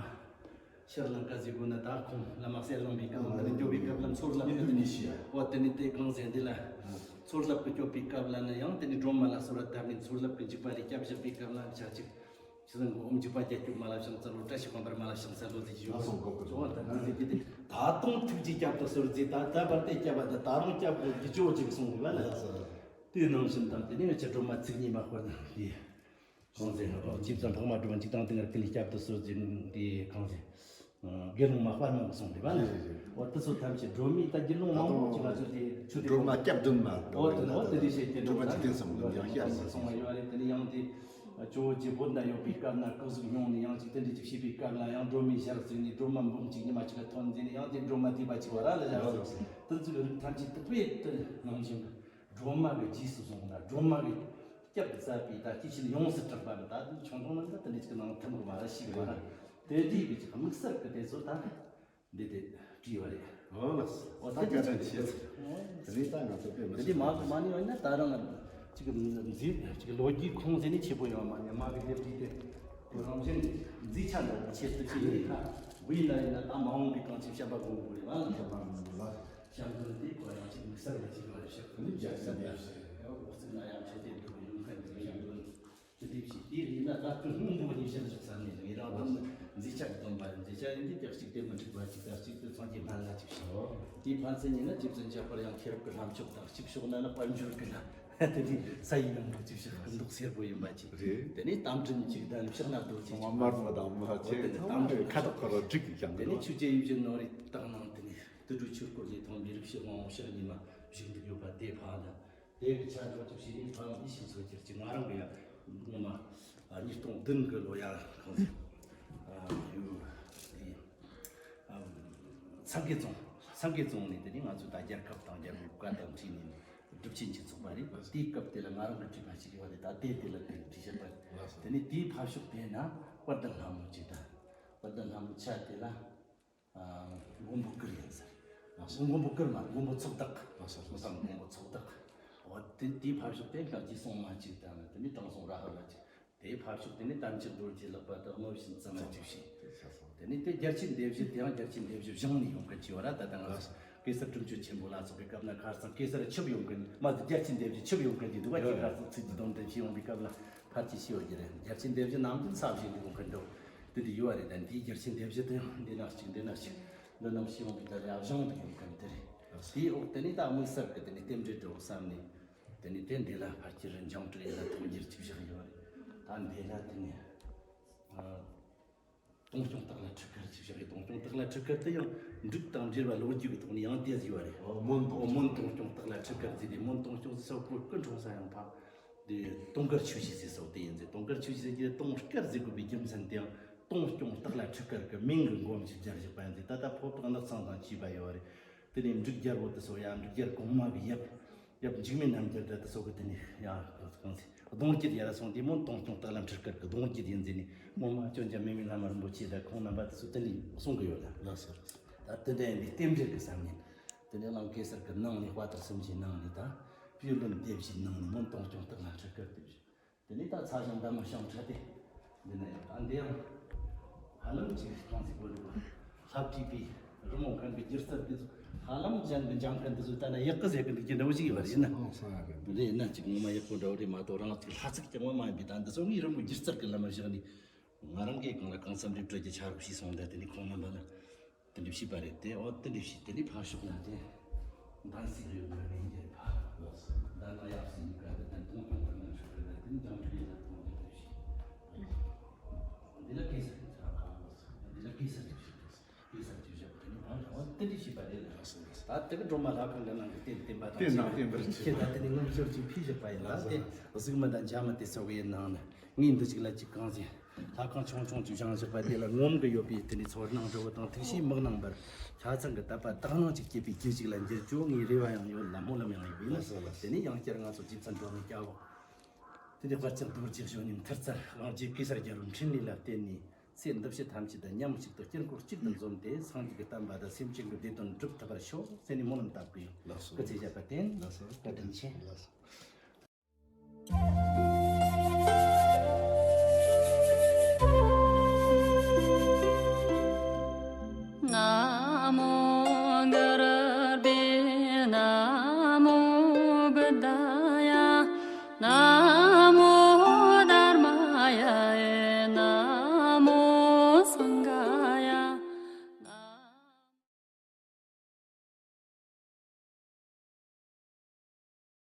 ཤྲ་ལངྐ་ཟེར་དགོས་ན། ད་ཁོང་བླ་མ་གསེར་གླིང་པའི་སྐབས་ལ་དེ་ནས་འགྱོ་བའི་སྐབས་ལ་མཚོ་རླབས་ཀྱི་དེ་ནས་ཤི་ཡ། འོ་དེ་ནས་དེ་གང་ཟེར་འདི་ལ་མཚོ་རླབས་ཀྱི་སྐྱོབ་པའི་སྐབས་ལ་ནི་ཡང་དེ་ནས་སྒྲོལ་མ་ལ་གསོལ་བ་བཏབ་ནས་མཚོ་རླབས་ཀྱི་འཇིགས་པ་ལས་བསྐྱབས་བཞག་པའི་སྐབས་ལ་ཆ་གཅིག་ཆུ་ཚན་གོ་འོམ་འཇིགས་པ་རྒྱལ་སྐྱོབ་མ་ལ་ཕྱག་འཚལ་ལོ། བཀྲ་ཤིས་དབང་པར་མ་ལ་ཕྱག་འཚལ་ལོ་ཟེར་གྱི་ཡོད། ལགས་སོ། གོ་གོ། ཅོ་བ་ད་འདི་ཟེར་གྱི་དེ་ད་དུང་ཐུགས་རྗེ་བསྐྱབ་ཏུ་གསོལ་ཟེར། ད་ད་བར་དེ་བསྐྱབ་པ་ད་ད་རུང་བསྐྱབ་དགོས་ཀྱི་ཅོ་ཅིག་གསུངས་འདུག་བ་ལ། ལགས་སོ། དེའི་ནང་བཞིན་དང་དེ་ནས་ང་ཆེ་སྒྲོལ་མ་ཚིག་གཉིས་མ་དཔེར་ན་དེ་གང་ཟེར། ཅིག་ཙམ་འཕགས་མ་སྒྲོལ་མ་འཇིག་རྟེན་སྟེང་ངེར་ཀུན་ལས་བསྐྱབ་ཏུ་གསོལ་ཟེར་དེ་གང་ཟེར། དགེ་སློང་མ་དཔལ་མོ་གསུངས་འདུག་བ་ལ། འོ་དེ་ཚོ་ཐམས་ཅད་སྒྲོལ་མའི་ད་དགེ་སློང་མང་པོ་ཅིག་ང་ཚོ་དེ་ཆུ་དེ་སྒྲོལ་མ་སྐྱབས་མགོན་མ། འོ་དེ་འོ་དེ་འདྲ་བཤད་ཀྱི་འགྲོ་ད་དེ་གསུངས་ཡང་བཤད་སོང་། སོང་བ་ཡོད་རེད། དེ་ནས་ཡང་དེ་ཇོ་བོ་རྗེ་བོད་ན་ཡོད་པའི་སྐབས་ན་སྐུ་གཟུགས་སྙུང་ནས་ཡང་ཅིག་དེ་འདྲ་ཅིག་བྱས་པའི་སྐབས་ལ་ཡང་སྒྲོལ་མའི་ཞལ་གཟིགས་ནས་སྒྲོལ་མ་འབུམ་གཅིག་ཉི་མ་གཅིག་ལ་ཐོན་ཟེར་ནས་ཡང་དེ་སྒྲོལ་མ་བསྡུས་པ་ཅིག་བ་ར་ལ་བཞག་སོང་། དེ་ཚོའི་རིགས་ཐམས་ཅད་དུ་དཔེ་དེ་ནང་བཞིན་སྒྲོལ་མ་གི་རྗེས་སུ་བཟུང་ན་སྒྲོལ་མ་གི་སྐྱབས་སུ་བཅར་བའི་ད་སྐྱེས་ཆེན་ཡོངས་སུ་གྲགས་པ་ནི་ད་ཆུང་ཆུང་ནང་ད་དེ་འདྲ་ཅིག་ནང་ཐིམ་གི་མ་ར་ཤི་གི་མ་ར། དེ་འདྲའི་གི་ཅིག་དམིགས་བསལ་གི་དེ་ཚོ་ད་འདི་དེ་བྲིས་པ་རེད། ཨོ་ལགས་སོ། ད་བཀའ་དྲིན་ཆེ་ཟེར། དེ་རིང་ད་ང་ཚོ་དཔེ་མི་དེ་འདྲའི་སྲིད་མ་གི་མ་ནི་ཡོད་ན་ད་རང་ཅིག་མཛེས་ཅིག་ལོ་རྒྱུས་ཁུངས་ཟེར་ནས་ཆེ་པོ་ཡོད་མ་ནི་མ་གི་དེ་བྲིས་ཏེ་དེ་རང་བཞིན་མཛེས་ཆ་འདྲ་བོ་ཆེ་སུ་ཆེ་ཡིན་ད་བུ་ཡིན་ན་ཡིན་ན་ད་མ་འོངས་པའི་གང་ཅིག་བཤད་པ་དགོས་དགོས་རེད་བ། བཤད་པ་མི་འདུག་ལ། བཤད་དོན་དེ་ཁོ་ཡང་ཅིག་དམིགས་བསལ་གྱི་ཅིག་ཡོད་རེད་ཤག་དེ་ནི་རྒྱལ་སྲས་འདེབས་ཟེར་ཡང་འོ་ཙི་ན་ཡང་ཆེ་དེ་འདུག་ཡོང་མཁན་དེ་བཤད་དོན་དེ་འདེབས་ཤིག་དེ་ཡིན་ན་ད་ཁོ་སྔོན་འགྲོ་ནས་བཤད་ཆོག་ས་ནས་ངེད་རང་དང་མཛེས་ཆ་གི་སྟོན་པ་རེད། མཛེས་ཆ་ཡིན་དུས་ཀྱང་གཅིག་དེ་མི་འགྲིག་པ་གཅིག་དང་གཅིག་དེ་སངས་རྒྱས་སྨན་བླ་ཅིག་ཤོག་དེའི་ཕན་ཚུན་ཉིད་ན་རྗེ་བཙུན་ཁྱད་པར་ཡང་ཁེ་རབ་ཀྱི་ལྷ་མཆོག་དང་གཅིག་ཤོག་ན་ན་དཔལ་འབྱོར་གྱི་ལྷ་དེ་དུས་ས་ཡི་ནང་དུ་གཅིག་ཤོག་སྐུ་མདོག་སེར་པོ་ཡིན་པ་ཅིག་རེད། དེ་ནས་རྟ་མགྲིན་གཅིག་དང་ཕྱག་ན་རྡོ་རྗེ་གཅིག་མར་མ་དང་མ་ཆེ་ཚང་མ་ཁ་དོག་ཁ་རོ་འགྲིག་གི་ཀྱང་དེ་ནས་ཆོས་རྒྱལ་ཡིད་བཞིན་ནོར་བུའི་རྟགས་ནང་དེ་ནས། དུད་འགྲོ་ཆོས་སྐོར་ལས་མཐོང་བའི་རིགས་བཞི་དབང་པོ་ཕྱག་གཉིས་མ་བཞུགས་འདུག་ཡོད་པ་དེ་ཕ་དང་དེ་གི་ཆ་འགྲོ་ཐུབ་ཞིག་ནི་ཕ་ཡིད་བཞིན་འཚོ་གྱུར་ཅིག་ང་རང་གི་ཡང་ངོ་མ་ཉིས་སྟོང་བདུན་གི་ལོ་ཡང་གང་ཟེར་ཡོད་དེ་སངས་རྒྱས་རྫོང་སངས་རྒྱས་རྫོང་ནས་དེ་ནི་ང་ཚོ་ད་རྒྱལ་ཁབ་དང་རྒྱལ་པོའི་བཀའ་དང་འཁྲིལ་ནས་སྒྲུབ་ཆེན་གྱི་ཚོགས་པ་རེད། དེའི་སྐབས་དེ་ལ་ང་རང་གི་བྲིས་པ་ཞིག་ཡོད་རེད། ད་དེ་དེ་ལ་དེ་བྲིས་བཞག་པ་རེད། དེ་ནི་དེའི་ཕ་ཕྱོགས་དེ་ན་དཔལ་ལྡན་ལྷ་མོ་ཅིག་དང་དཔལ་ལྡན་ལྷ་མོ་ཆ་དེ་ལ། མགོན་པོ་གུར་ཡིན་ཟེར། མགོན་པོ་གུར་མ་མགོན་པོ་ཚོགས་བདག་ལགས་སོ། ལགས་སོ། མགོན་པོ་ཚོགས་བདག་འོ་དེ་དེའི་ཕ་ཕྱོགས་དེ་ལྷ་རྗེ་སྲུང་མ་གཅིག་དང་དེ་ནས་དྲང་སྲོང་ར་ཧ་ལ་གཅིག་དེའི་ཕ་ཕྱོགས་དེ་ནས་དམ་ཅན་རྡོ་རྗེ་ལག་པ་དང་གནོད་སྦྱིན་བཙུན་མ་གཅིག་བྱས། དེ་ནས་དེ་རྒྱལ་ཆེན་སྡེ་བཞི་དེའང་རྒྱལ་ཆེན་སྡེ་བཞི་བཞེངས་ནས་ཡོང་མཁན་གཅིག་ཡོད་ར། ད་ལྟ་ང་ཚོ་གེ་སར་སྤྲུལ་མཆོད་ཆེན་པོ་ལ་སོགས་པའི་སྐབས་ན་ཁར་སང་གེ་སར་ཆིབས་ཡོང་མཁན་མ་གཏོགས་རྒྱལ་ཆེན་སྡེ་བཞི་ཆིབས་ཡོང་མཁན་དེ་འདུག་བ། ཁྱེད་ཁར་སང་ཚིག་གི་སྡོམ་དེ་བྱས་ཡོང་པའི་སྐབས་ལ་ཕལ་ཆེར་ཤི་བ་རྒྱུ་རེད། རྒྱལ་ཆེན་སྡེ་བཞི་ནམ་རྒྱུན་ས་བཞིན་དུ་ཡོང་མཁན་འདུག་དེ་འདྲ་ཡོད་རེད། ད་འདིའི་རྒྱལ་ཆེན་སྡེ་བཞི་དེ་ཡང་འདི་ན་གཅིག་འདི་ན་གཅིག་འདི་རྣམས་ཤི་ཡོང་གི་ད་རེ་བཞེངས་དུ་ཡོང་མཁན་དེ་རེད། དེའི་འོག་དེ་ནས་ད་དམིགས་བསལ་གྱི་དེ་ནས་རྟེན་འབྲེལ་འགྲོ་བསམ་ནས་དེ་ནས་དེ་འདི་ལ་ཕལ་ཆེར་འཇང་སྤྲུལ་ཡིན་ལ་ཐུགས་རྒྱུད་ཅིག་བཞག་ཡོད་རེད། ད་འདི་ལ་དེ་ནས་སྟོང་སྐྱོང་སྟག་ལྷ་ཁྲི་དཀར་ཅིག་བཞག་གི་སྟོང་སྐྱོང་སྟག་ལྷ་ཁྲི་དཀར་དེ་ཡང་འབྲུག་དང་འབྲེལ་བ་ལོ་རྒྱུས་ཀྱི་ཐོག་ནས་ཡང་དེ་ཡོད་རེད། ཨོ་མོན་སྟོང་ཨོ་མོན་སྟོང་སྐྱོང་སྟག་ལྷ་ཁྲི་དཀར་ཟེར་དེ་མོན་སྟོང་སྐྱོང་ཟེར་ས་སྐོར་སྐུ་འཁྲུངས་ས་ཡང་ཕ། དེ་དུང་དཀར་ཆོས་གཞིས་ཟེར་སོགས་དེ་ཡིན་ཟེར། དུང་དཀར་ཆོས་གཞིས་ཟེར་གྱི་སྟོང་དཀར་ཟེར་དགོས་པའི་རྒྱུ་མཚན་དེའང་སྟོང་སྐྱོང་སྟག་ལྷ་ཁྲི་དཀར་གྱི་མིང་གི་མགོ་མཇུག་སྦྱར་བཞག་པ་ཡིན་ཟེར། ད་ལྟ་ཕོ་བྲང་ནགས་ཚང་དང་བཅས་པ་ཡོད་རེད། དེ་ནས་འབྲུག་རྒྱལ་པོ་དེ་ཚོ་ཡང་འབྲུག་རྒྱལ་གོང་མ་གི་ཡབ་ཡབ་འཇིགས་མེད་རྣམ་རྒྱལ་དེ་ཚོ་གི་དེ་ནས་ཡང་གང་ཟེར་གདུང་རྒྱུད་ཡར་སོང་དེ་མོ་སྟོང་སྐྱོང་སྟག་ལྷ་ཁྲི་དཀར་གྱི་གདུང་རྒྱུད་ཡིན་ཟེར་ནས་ངོ་མ་སྐྱོན་ཅན་མེ་མེ་བླ་མ་རིན་པོ་ཆེ་དང་ཁོང་རྣམ་པ་དེ་ཚོ་དེ་འདྲ་གསུང་གི་ཡོད་ལ། ལགས་སོ། ད་དེ་འདྲ་ཡིན་པའི་རྟེན་འབྲེལ་གྱི་བསམ་ངན། དེ་ནས་གླིང་གེ་སར་གྱི་ནང་ནས་དཔའ་དར་སུམ་ཅུའི་ནང་ནས་ད་བེའུ་ལུན་སྡེ་བཞིའི་ནང་ནས་མོན་སྟོང་སྐྱོང་སྟག་ལྷ་ཁྲི་དཀར་སྡེ་བཞི། དེ་ནས་ད་ཚ་ཞང་འདབ་མ་ཞང་ཁྲ་སྟེ། འདི་ན་ཡང་ད་འདི་ཡང་ཧ་ལམ་ཅིག་གང་ཟེར་དགོས་རེད་པ། ལྷ་བྲིས་པའི་རི་མོ་མཁན་གྱི་སྒྱུ་རྩལ་འདི་ཚོ་ཧ་ལམ་གཞན་གྱི་འཇང་མཁན་འདི་ཚོ་ལྟ་ན་ཡག་གི་ཟེར་གི་འདུག་རྒྱུ་འདྲ་བོ་ཞིག་ཡོད་པ་རེད་ན། ཨང་སང་ཡག་གི་འདུག་རེད་ན་ཅིག་ངོ་མ་ཡག་པོ་འདྲ་བོ་རེད་མ་གཏོགས་རང་ཅིག་ལྷ་ཚིག་རྐྱང་བ་མ་ཡིན་པའི་ད་འདི་ཚོ་ངའི་རི་མོ་སྒྱུ་རྩལ་གྱི་ལམ་ལ་བཞག་ནས་ང་རང་གིས་གང་ལ་གང་འཚམ་རེ་སྤྲོད་རྒྱུ་ཆ་རོགས་ཞེས་གསུངས་ཏེ་དེ་ནས་ཁོང་རྣམ་པ་ལ། དེ་འདྲ་བྱས་པ་རེད་དེ། འོ་དེ་འདྲ་བྱས་དེ་ནས་ཕར་ཕྱོགས་ན་དེ་འདན་སིག་རེད་འདན་རིང་རྒྱལ་ཕ། འདན་ན་ཡབ་སྲས་གཉིས་ཀ་དེ་དེ་སྟོང་སྐྱོང་སྟག་ལྷ་ཁྲི་དཀར་དེ་དེ་འཇང་ཁྲི་ཡན་ལ་སྟོང་སྐྱོང་དེ་བྱས། འདི་ལ་གེ་སར་གྱི་ཚ་ཁ། འདི་ལ་གེ་སར་གྱི་ཕྱོགས། གེ་སར་གྱི་ཞབས་དེ་ནས་ཕར་འོ་དེ་འདྲ་བྱས་པ་རེད་ལ། ད་ ད་དེ་གི་སྒྲོལ་མ་ལྷ་ཁང་གི་ནང་གི་རྟེན་བརྟེན་པ་དང་། རྟེན་དང་བརྟེན་པར་བྱེད། ཁྱེད་ད་དེ་ནས་ངོ་སྦྱོར་ཅིག་ཕུལ་བཞག་པ་ཡིན་ལ། དེ་གཟུགས་མི་དང་འཇའ་མི་དེ་སོགས་ཡིན་ནའང་ནི། ངས་འདི་ཅིག་ལ་ཅིག་གང་ཟེར། ལྷ་ཁང་ཆུང་ཆུང་ཅིག་བཞེངས་བཞག་པ་དེ་ལ་ངོམ་གི་ཡོད་པའི་དེ་ནས་ཚོར་སྣང་འདྲ་བོ་དང་། ཐུགས་ཤེས་མི་སྣང་བར་ཆ་ཚང་གི་དད་པ་དག་སྣང་ཅིག་སྐྱེས་པའི་རྒྱུ་ཅིག་ལ་འགྱུར་རྒྱུ་ངའི་རེ་བ་ཡང་ཡོད་ལ་སྨོན་ལམ་ཡང་ཡོད་པ་ཡིན་ལ། དེ་ནས་ཡང་བསྐྱར་ང་ཚོ་རྗེ་བཙུན་སྒྲོལ་མའི་སྐྱབས་འོག་དེ་ནས་དཔལ་ལྡན་རྡོ་རྗེ་གཞོན་ནུའི་མཐུ་རྩལ། གླིང་རྗེ་གེ་སར་རྒྱལ་པོའི་འཕྲིན་ལས་ལ་བརྟེན་ནས། ཚེ་འདི་ཕྱི་ཐམས་ཅད་དུ་མཉམ་གཅིག་ཏུ་དཀྱིལ་འཁོར་གཅིག་ཏུ་འཛོམས་ཏེ། སངས་རྒྱས་ཀྱི་བསྟན་པ་དང་སེམས་ཅན་གྱི་བདེ་དོན་སྒྲུབ་ཐུབ་པར་ཤོག་ཟེར་ནས་སྨོན་ལམ་བཏབ་གི་ཡོད། ལགས་སོ། སྐུ་ཚེ་ཞབས་པད་བརྟན། ལགས་སོ། བཀའ་དྲིན་ཆེ། ལགས་སོ།